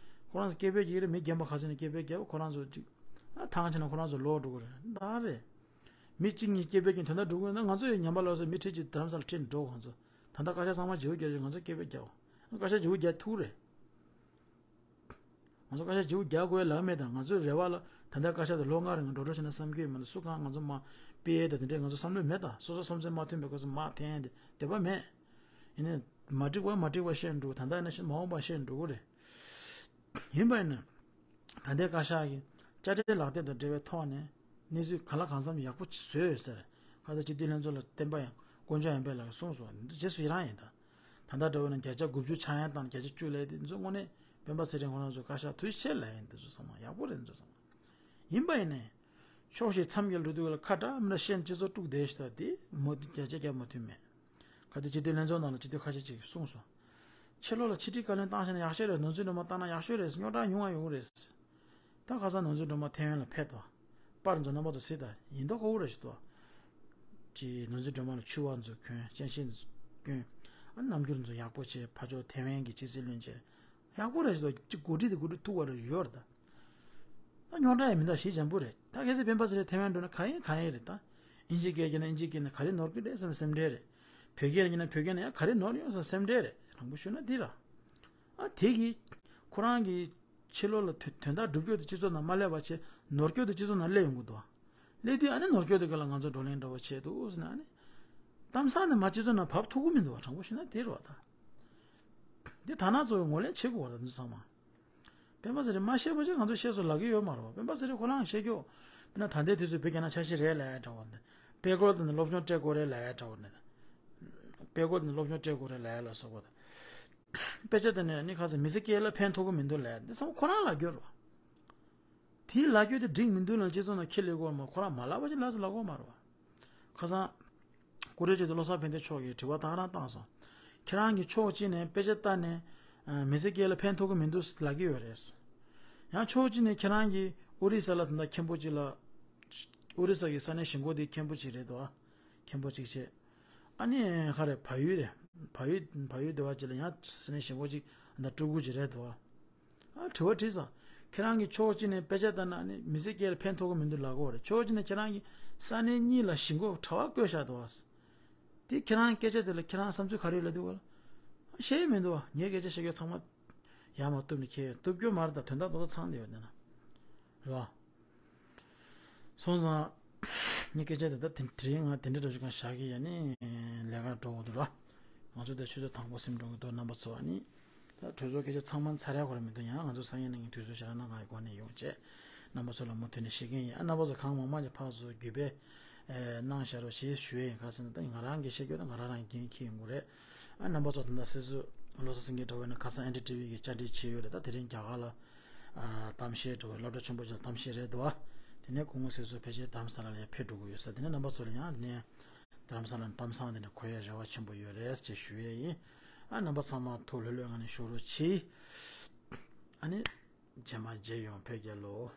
ཁོ་རང་ཚོ་སྐད་འབོད་རྒྱག་རེད། མི་རྒན་པ་ཁ་ཤས་ནས་སྐད་འབོད་རྒྱབ་ཁོ་རང་ཚོ་ཅིག་ཨ་ཐང་ཆད་ན་ཁོ་རང་ཚོ་ལོག་འགྲོ་གི་རེད། ད་རེད། མི་གཅིག་གཉིས་སྐད་འབོད་ཀྱིས་དོན་དག་འགྲུབ་དགོས་ན་ང་ཚོ་ཡི་ཉམས་པ་ལོག་ས་མི་ཁྲི་གཅིག་རྡ་རམ་ས་ལ་ཁྲིད་འགྲོ་ང་ཚོ། ད་ལྟ་བཀའ་ཤག་ཚང་མ་བརྗེ་པོ་རྒྱག་ཆེད་ང་ཚོ་སྐད་འབོད་རྒྱག་ཨ་བཀའ་ཤག་བརྗེ་པོ་རྒྱག་ཐུག་རེད། ང་ཚོ་བཀའ་ཤག་བརྗེ་པོ་རྒྱག་དགོས་ལབ་མེད་ད། ང་ཚོའི་རེ་བ་ལ་ད་ལྟ་བཀའ་ཤག་དེ་ལོ་ལྔ་རིང་འགྲོ་འགྲོ་བྱས་ན་བསམ་གྱི་ཡོད་མ་གཏོགས་སུ་གང་ང་ཚོ་མ་སྤེལ་ཡས་ད་དེ་འདྲས་ང་ཚོ་བསམ་བློ་མེད་ད། སོ་སོ་བསམ་ཚུལ་མ་མཐུན་པའི་སྐབས་སུ་མ་འཐེན་ཏེ་འདོད་པ་མེད། ཡིན་ནའི་མ་འགྲིག་པ་མ་འགྲིག་པ་བཤད་འགྲོ། ད་ལྟ་ཡིན་ན་ཕྱིན་མ་འོངས་པ་བཤད་འགྲོ་གི་རེད། ཡིན་པ་ཡིན་ན། ད་ལྟའི་བཀའ་ཤག་གིས་དཔྱ་ཁྲལ་ལག་དེབ་དང་འབྲེལ་བའི་ཐོག་ནས་གནས་ཚུལ་གང་ལ་གང་འཚམ་ཡག་པོ་བཟོས་ཡོད་ཟེར། ཁ་ས་སྤྱི་འཐུས་ལྷན་ཚོགས་ལ་བསྟན་པ་ཡང་དཀོན་མཆོག་ཡང་པས་ལགས་གསུངས་སོང་། འདི་རྗེས་སུ་ཡི་རང་ཡིན་ད། ད་ལྟ་འདྲ་བོ་ན་བརྒྱ་ཆ་དགུ་བཅུ་ཆག་ཡང་དང་བརྒྱ་ཆ་བཅུ་ལས་དེ་ཚོ་དངོས་གནས་སྤེན་པ་ཚེ་རིང་ཁོ་རང་ཚོ་བཀའ་ཤག་ཐུགས་རྗེ་ཆེ་ལབ་ཡིན། འདི་ཚོ་ཚང་མ་ཡག་པོ་རེད། འདི་ཚོ་ཚང་མ་ཡིན་པ་ཡིན་ནའི། ཕྱོགས་ཞིག་མཚམས་བརྒྱད་ལ་འགྲོ་དུས་ལ་ཁ་གྲག་མི་འདྲ་ཤེས་སྤྱི་ཚོགས་དཀྲུག་བསྡད་ཞིག་ད་དེ་མོ་བརྒྱ་ཆ་བརྒྱ་མ་མཐུན་མེད། ཁ་ཚིག་སྤྱི་འཐུས་ལྷན་ཚོགས་ནང་ལ་སྤྱི་འཐུས་ཁ་ཤས་ཅིག་གསུངས་སོང་། ཕྱི་ལོགས་ལ་ཕྱི་དྲིལ་བཀའ་བློན་བཏང་ཤེས་ན་ཡག་ཤོས་རེད། ནོར་འཛིན་སྒྲོལ་མ་བཏང་ན་ཡག་ཤོས་རེད། རྙོག་དྲ་ཉུང་བ་ཡོང་གི་རེད། ད་ཁ་སང་ནོར་འཛིན་སྒྲོལ་མ་ཐེ་ཝན་ལ་ཕེབས་དོ། པར་ཚོ་རྣམ་པ་ཚོ་གཟིགས་དང་ཡིན་མདོག་ཁ་པོ་རེད་ཞིག་འདུག་ཅེས་ནོར་འཛིན་སྒྲོལ་མ་ལ་ཕྱུ་པ་ཚོ་གྱོན། སྤྱན་ཤེལ་ཚོ་གྱོན། ཨ་རྣམ་འགྱུར་ཚོ་ཡག་པོ་བྱས། ཕར་ཕྱོགས་ཐེ་ཝན་གྱི་སྤྱི་སྲིད་བློན་ཆེན་ཡག་པོ་རེད་ཞིག་འདུག་ཅིག་གོ་སྒྲིག་དེ་གོ་སྒྲིག་ཐུབ་པ་རེད་ཡོད་རེད་ད། ད་རྙོག་དྲ་ཡང་མི་འདུག་ཞེ་འཇམ་པོ་རེད། ད་གལ་སྲིད་སྤེན་པ་ཚེ་རིང་ཐེ་ཝན་འགྲོ་ན་གང་ཡིན་གང་ཡིན་རེད་ད། དབྱིན་ཇི་སྐད་རྒྱབ་ན་དབྱིན་ཇི་སྐད་ནས་ག་རེ་ནོར་གི་རེད་བསམ་སེམས་ཁྲལ་རེད། བོད་སྐད་རྒྱབ་ན་བོད་སྐད་ནས་ཡང་ག་རེ་ནོར་ཡོང་བསམ་སེམས་ཁྲལ་རེད། དྲང་པོ་ཞུས་ན་འདི་ར། ཨ་དེ་གི་ཁོ་རང་གི་ཕྱི་ལོགས་ལ་དོན་དོན་དག་སྒྲུབ་སྐྱོར་དེ་སྤྱི་ཚོགས་ནང་མ་སླེབས་པ་བྱས་ནོར་སྐྱོར་དེ་སྤྱི་ཚོགས་ནང་སླེབས་ཡོང་གི་འདུག་སླེབས་དུས་ཨ་ནི་ནོར་སྐྱོར་དེ་ག་ལ་ང་ཚོ་བགྲོ་གླེང་འདྲ་བོ་བྱས་འདུག་ཟེར་ན་ཨ་ནི། གཏམ་བཟང་ནི་མ་སྤྱི་ཚོགས་ནང་བབས་ཐུབ་ཀྱི་མི་འདུག་བ། དྲང་པོ་ཞུས་ན་དེ་རེད་བ་ད། འདི་ཐ་ན་ཚོ་བའི་ངོས་ལེན་བྱེད་དགོས་བ་ད་འདི་ཚང་མ། སྤེན་པ་ཚེ་རིང་མ་ཤེས་པ་ཅིག་ང་ཚོ་ཤེས་སོ་ལབ་ཀྱི་ཡོད་མ་རེད་བ། སྤེན་པ་ཚེ་རིང་ཁོ་རང་ཤེས་ཀྱོག་དཔེར་ན་ད་ལྟའི་དུས་ཚོད་བོད་རྒྱ་ནག་ཆ་ཤས་རེད་ལབ་ཡ་འདྲ་བོ་ནས། དཔེ་སྐོར་དེ་ནས་སློབ་སྦྱོང་སྤྲད་དགོས་རེད་ལབ་ཡ་འདྲ་བོ་ནས། དཔེ་སྐོར་དེ་ནས་སློབ་སྦྱོང་སྤྲད་དགོས་རེད་ལབ་ཡ་ལ་སོགས་པ་དང་། དཔེ་ཆ་དེ་ནས་ནི་ཁ་སང་མི་ཚེ་སྐྱེལ་ལ་ཕན་ཐོགས་ཀྱི་མི་འདུག་ལབ་ཡ་འདི་ཚང་མ་ཁོ་རང་ལབ་རྒྱུ་རེད་བ། དེའི་ལབ་རྒྱུ་དེ་འགྲིག་མི་འདུག་ལ་སྤྱི་ཚོགས་ནང་ཁྱེར་ལས་དགོས་མ་ཁོ་རང་མ་ལབ་པ་ཅིག་ལབ་ཟེར་ལབ་དགོས་མ་རེད་བ། ཁ་སང་། ཀུ་རེ་ཅི་ཏུ་བློ་བཟང་ཕན་བདེ་མཆོག་གིས་དྲི་བ་ད་ག་རང་བཏང་སོང་། ཁྱེད་རང་གིས་ཕྱོགས་གཅིག་ནས་དཔེ་ཆ་ལྟ་ནས་ཨ་མི་ཚེ་སྐྱེལ་ལ་ཕན་ཐོགས་ཀྱི་མི་འདུག་ལབ་ཀྱི་ཡོད་རེད། ཡང་ཕྱོགས་གཅིག་ནས་ཁྱེད་རང་གིས་ཨོ་རི་ས་ལ་ད་ལྟ་མཁན་པོ་གཅིག་ལ། ཨོ་རི་ས་གི་ས་གནས་གཞིས་འགོ་དེའི་མཁན་པོ་གཅིག་རེད་དོ། མཁན་པོ་གཅིག་བྱས། ཨ་ནི་ག་རེ་བལ་ཡུལ་རེད། བལ་ཡུལ་བལ་ཡུལ་དེ་བ་གཅིག་ལ་ཡང་ས་གནས་གཞིས་འགོ་གཅིག་ད་སྤྲུལ་སྐུ་གཅིག་རེད་དོ། ཨ་དྲི་བ་དྲིས་སོང་། ཁྱེད་རང་གིས་ཕྱོགས་གཅིག་ནས་དཔེ་ཆ་ལྟ་ན་ནི་མི་ཚེ་སྐྱེལ་ལ་ཕན་ཐོགས་ཀྱི་མི་འདུག་ལབ་ཀྱི་ཡོད་རེད། ཕྱོགས་གཅིག་ནས་ཁྱེད་རང་གིས་ས་གནས་གཉིས་ལ་གཞིས་འགོ་གྲྭ་པ་བསྐོས་བཞག་འདུག་བ། དེ་ཁྱེད་རང་སྐད་ཆ་དེ་ལ་ཁྱེད་རང་བསམ་ཚུལ་ག་རེ་ཡོད་ལབ་དུས་བ་ལ། ཤེས་ཡོད་མི་འདུག་བ། ངའི་སྐད་ཆ་བཤད་རྒྱུ་ཚང་མ་ཡར་མར་གཏུབ་ནས་ཁྱེར་ཡོད། གཏུབ་རྒྱུ་མ་རེད་ད། དོན་དག་རྡོག་རྡོག་ཚང་བསྡད་ཡོད་འདི་ན། རེད་བ། སོང་ཙང་། ངའི་སྐད་ཆ་དེ་ད་དེ་དེ་རིང་ང་དེ་འདྲ་འདྲ་ཞིག་གང་བཞག་གི་ཡ་ནི་ལས་ཀར་འགྲོ་དགོས་འདུག་ར། ང་ཚོ་དེ་ཆུ་ཚོད་དང་པོ་ཟིན་འགྲོ་གི་འདུག་རྣམ་པ་ཚོ་ཨ་ནི། ད་གྲོས་ཚོགས་སྐད་ཆ་ཚང་མ་ཚར་ཡ་གོ་ར་མི་འདུག་ཡང་ང་ཚོ་སང་ཉིན་གནངས་ཉིན་དུས་ཚོད་ཞེ་དྲག་གནང་གང་ཡོད་གོ་ནས་ཡོང་བྱས། རྣམ་པ་ཚོ་ལ་མུ་མཐུད་ནས་བཤད་ཀྱིན་ཡིན། ཨ་རྣམ་པ་ཚོ་གང་མང་མང་ཅིག་ཕར་ཚུར་བརྒྱུད་སྤེལ་གནང་བཞག་རོགས་ཞེས་ཞུ་ཡ་ཡིན། ག་ཟེར་ན་ད་ང་རང་གིས་བཤད་རྒྱུ་ད་ང་རང་རང་འགན་འཁྱེར་ཡོང་གི་རེད། ཨ་རྣམ་པ་ཚོ་ད་ལྟ་སྲིད་ཟུར་བློ་བཟང་སེང་གེ་འདྲ་བོ་ཡིན་ན་ཁ་སང་ཨེན་ཌི་ཊི་ཝི་གི་བཅར་འདྲི་བྱས་ཡོད་རེད། ད་དེ་རིང་རྒྱ་གར་ལ་ཨ་གཏམ་བཤད་འདྲ་བོ་སློབ་གྲྭ་ཆེན་པོ་ཅིག་ལ་གཏམ་བཤད་རེད་འདུག་བ། དེ་ནས་སྐུ་ངོ་སྲིད་ཟུར་ཕལ་ཆེར་རྡ་རམ་ས་ལ་ལ་ཡང་ཕེབས་འགྲོ་གི་ཡོད་ས། དེ་ནས་རྣམ་པ་ཚོ་ལ་ཡང་དེ་ནས་རྡ་རམ་ས་ལ་གཏམ་བཟང་དེ་ནས་གོ་ཡའི་རེ་བ་ཆེན་པོ་ཡོད་རེད་ཅེས་ཞུ་ཡས་ཡིན། ཨ་རྣམ་པ་ཚང་མ་ཐུགས་ལྷོད་ལྷོད་ངང་ནས་བཞུགས་རོགས་གྱིས། ཨ་ནི། རྗེས་མ་མཇལ་ཡོང་། བོད་རྒྱལ་ལོ།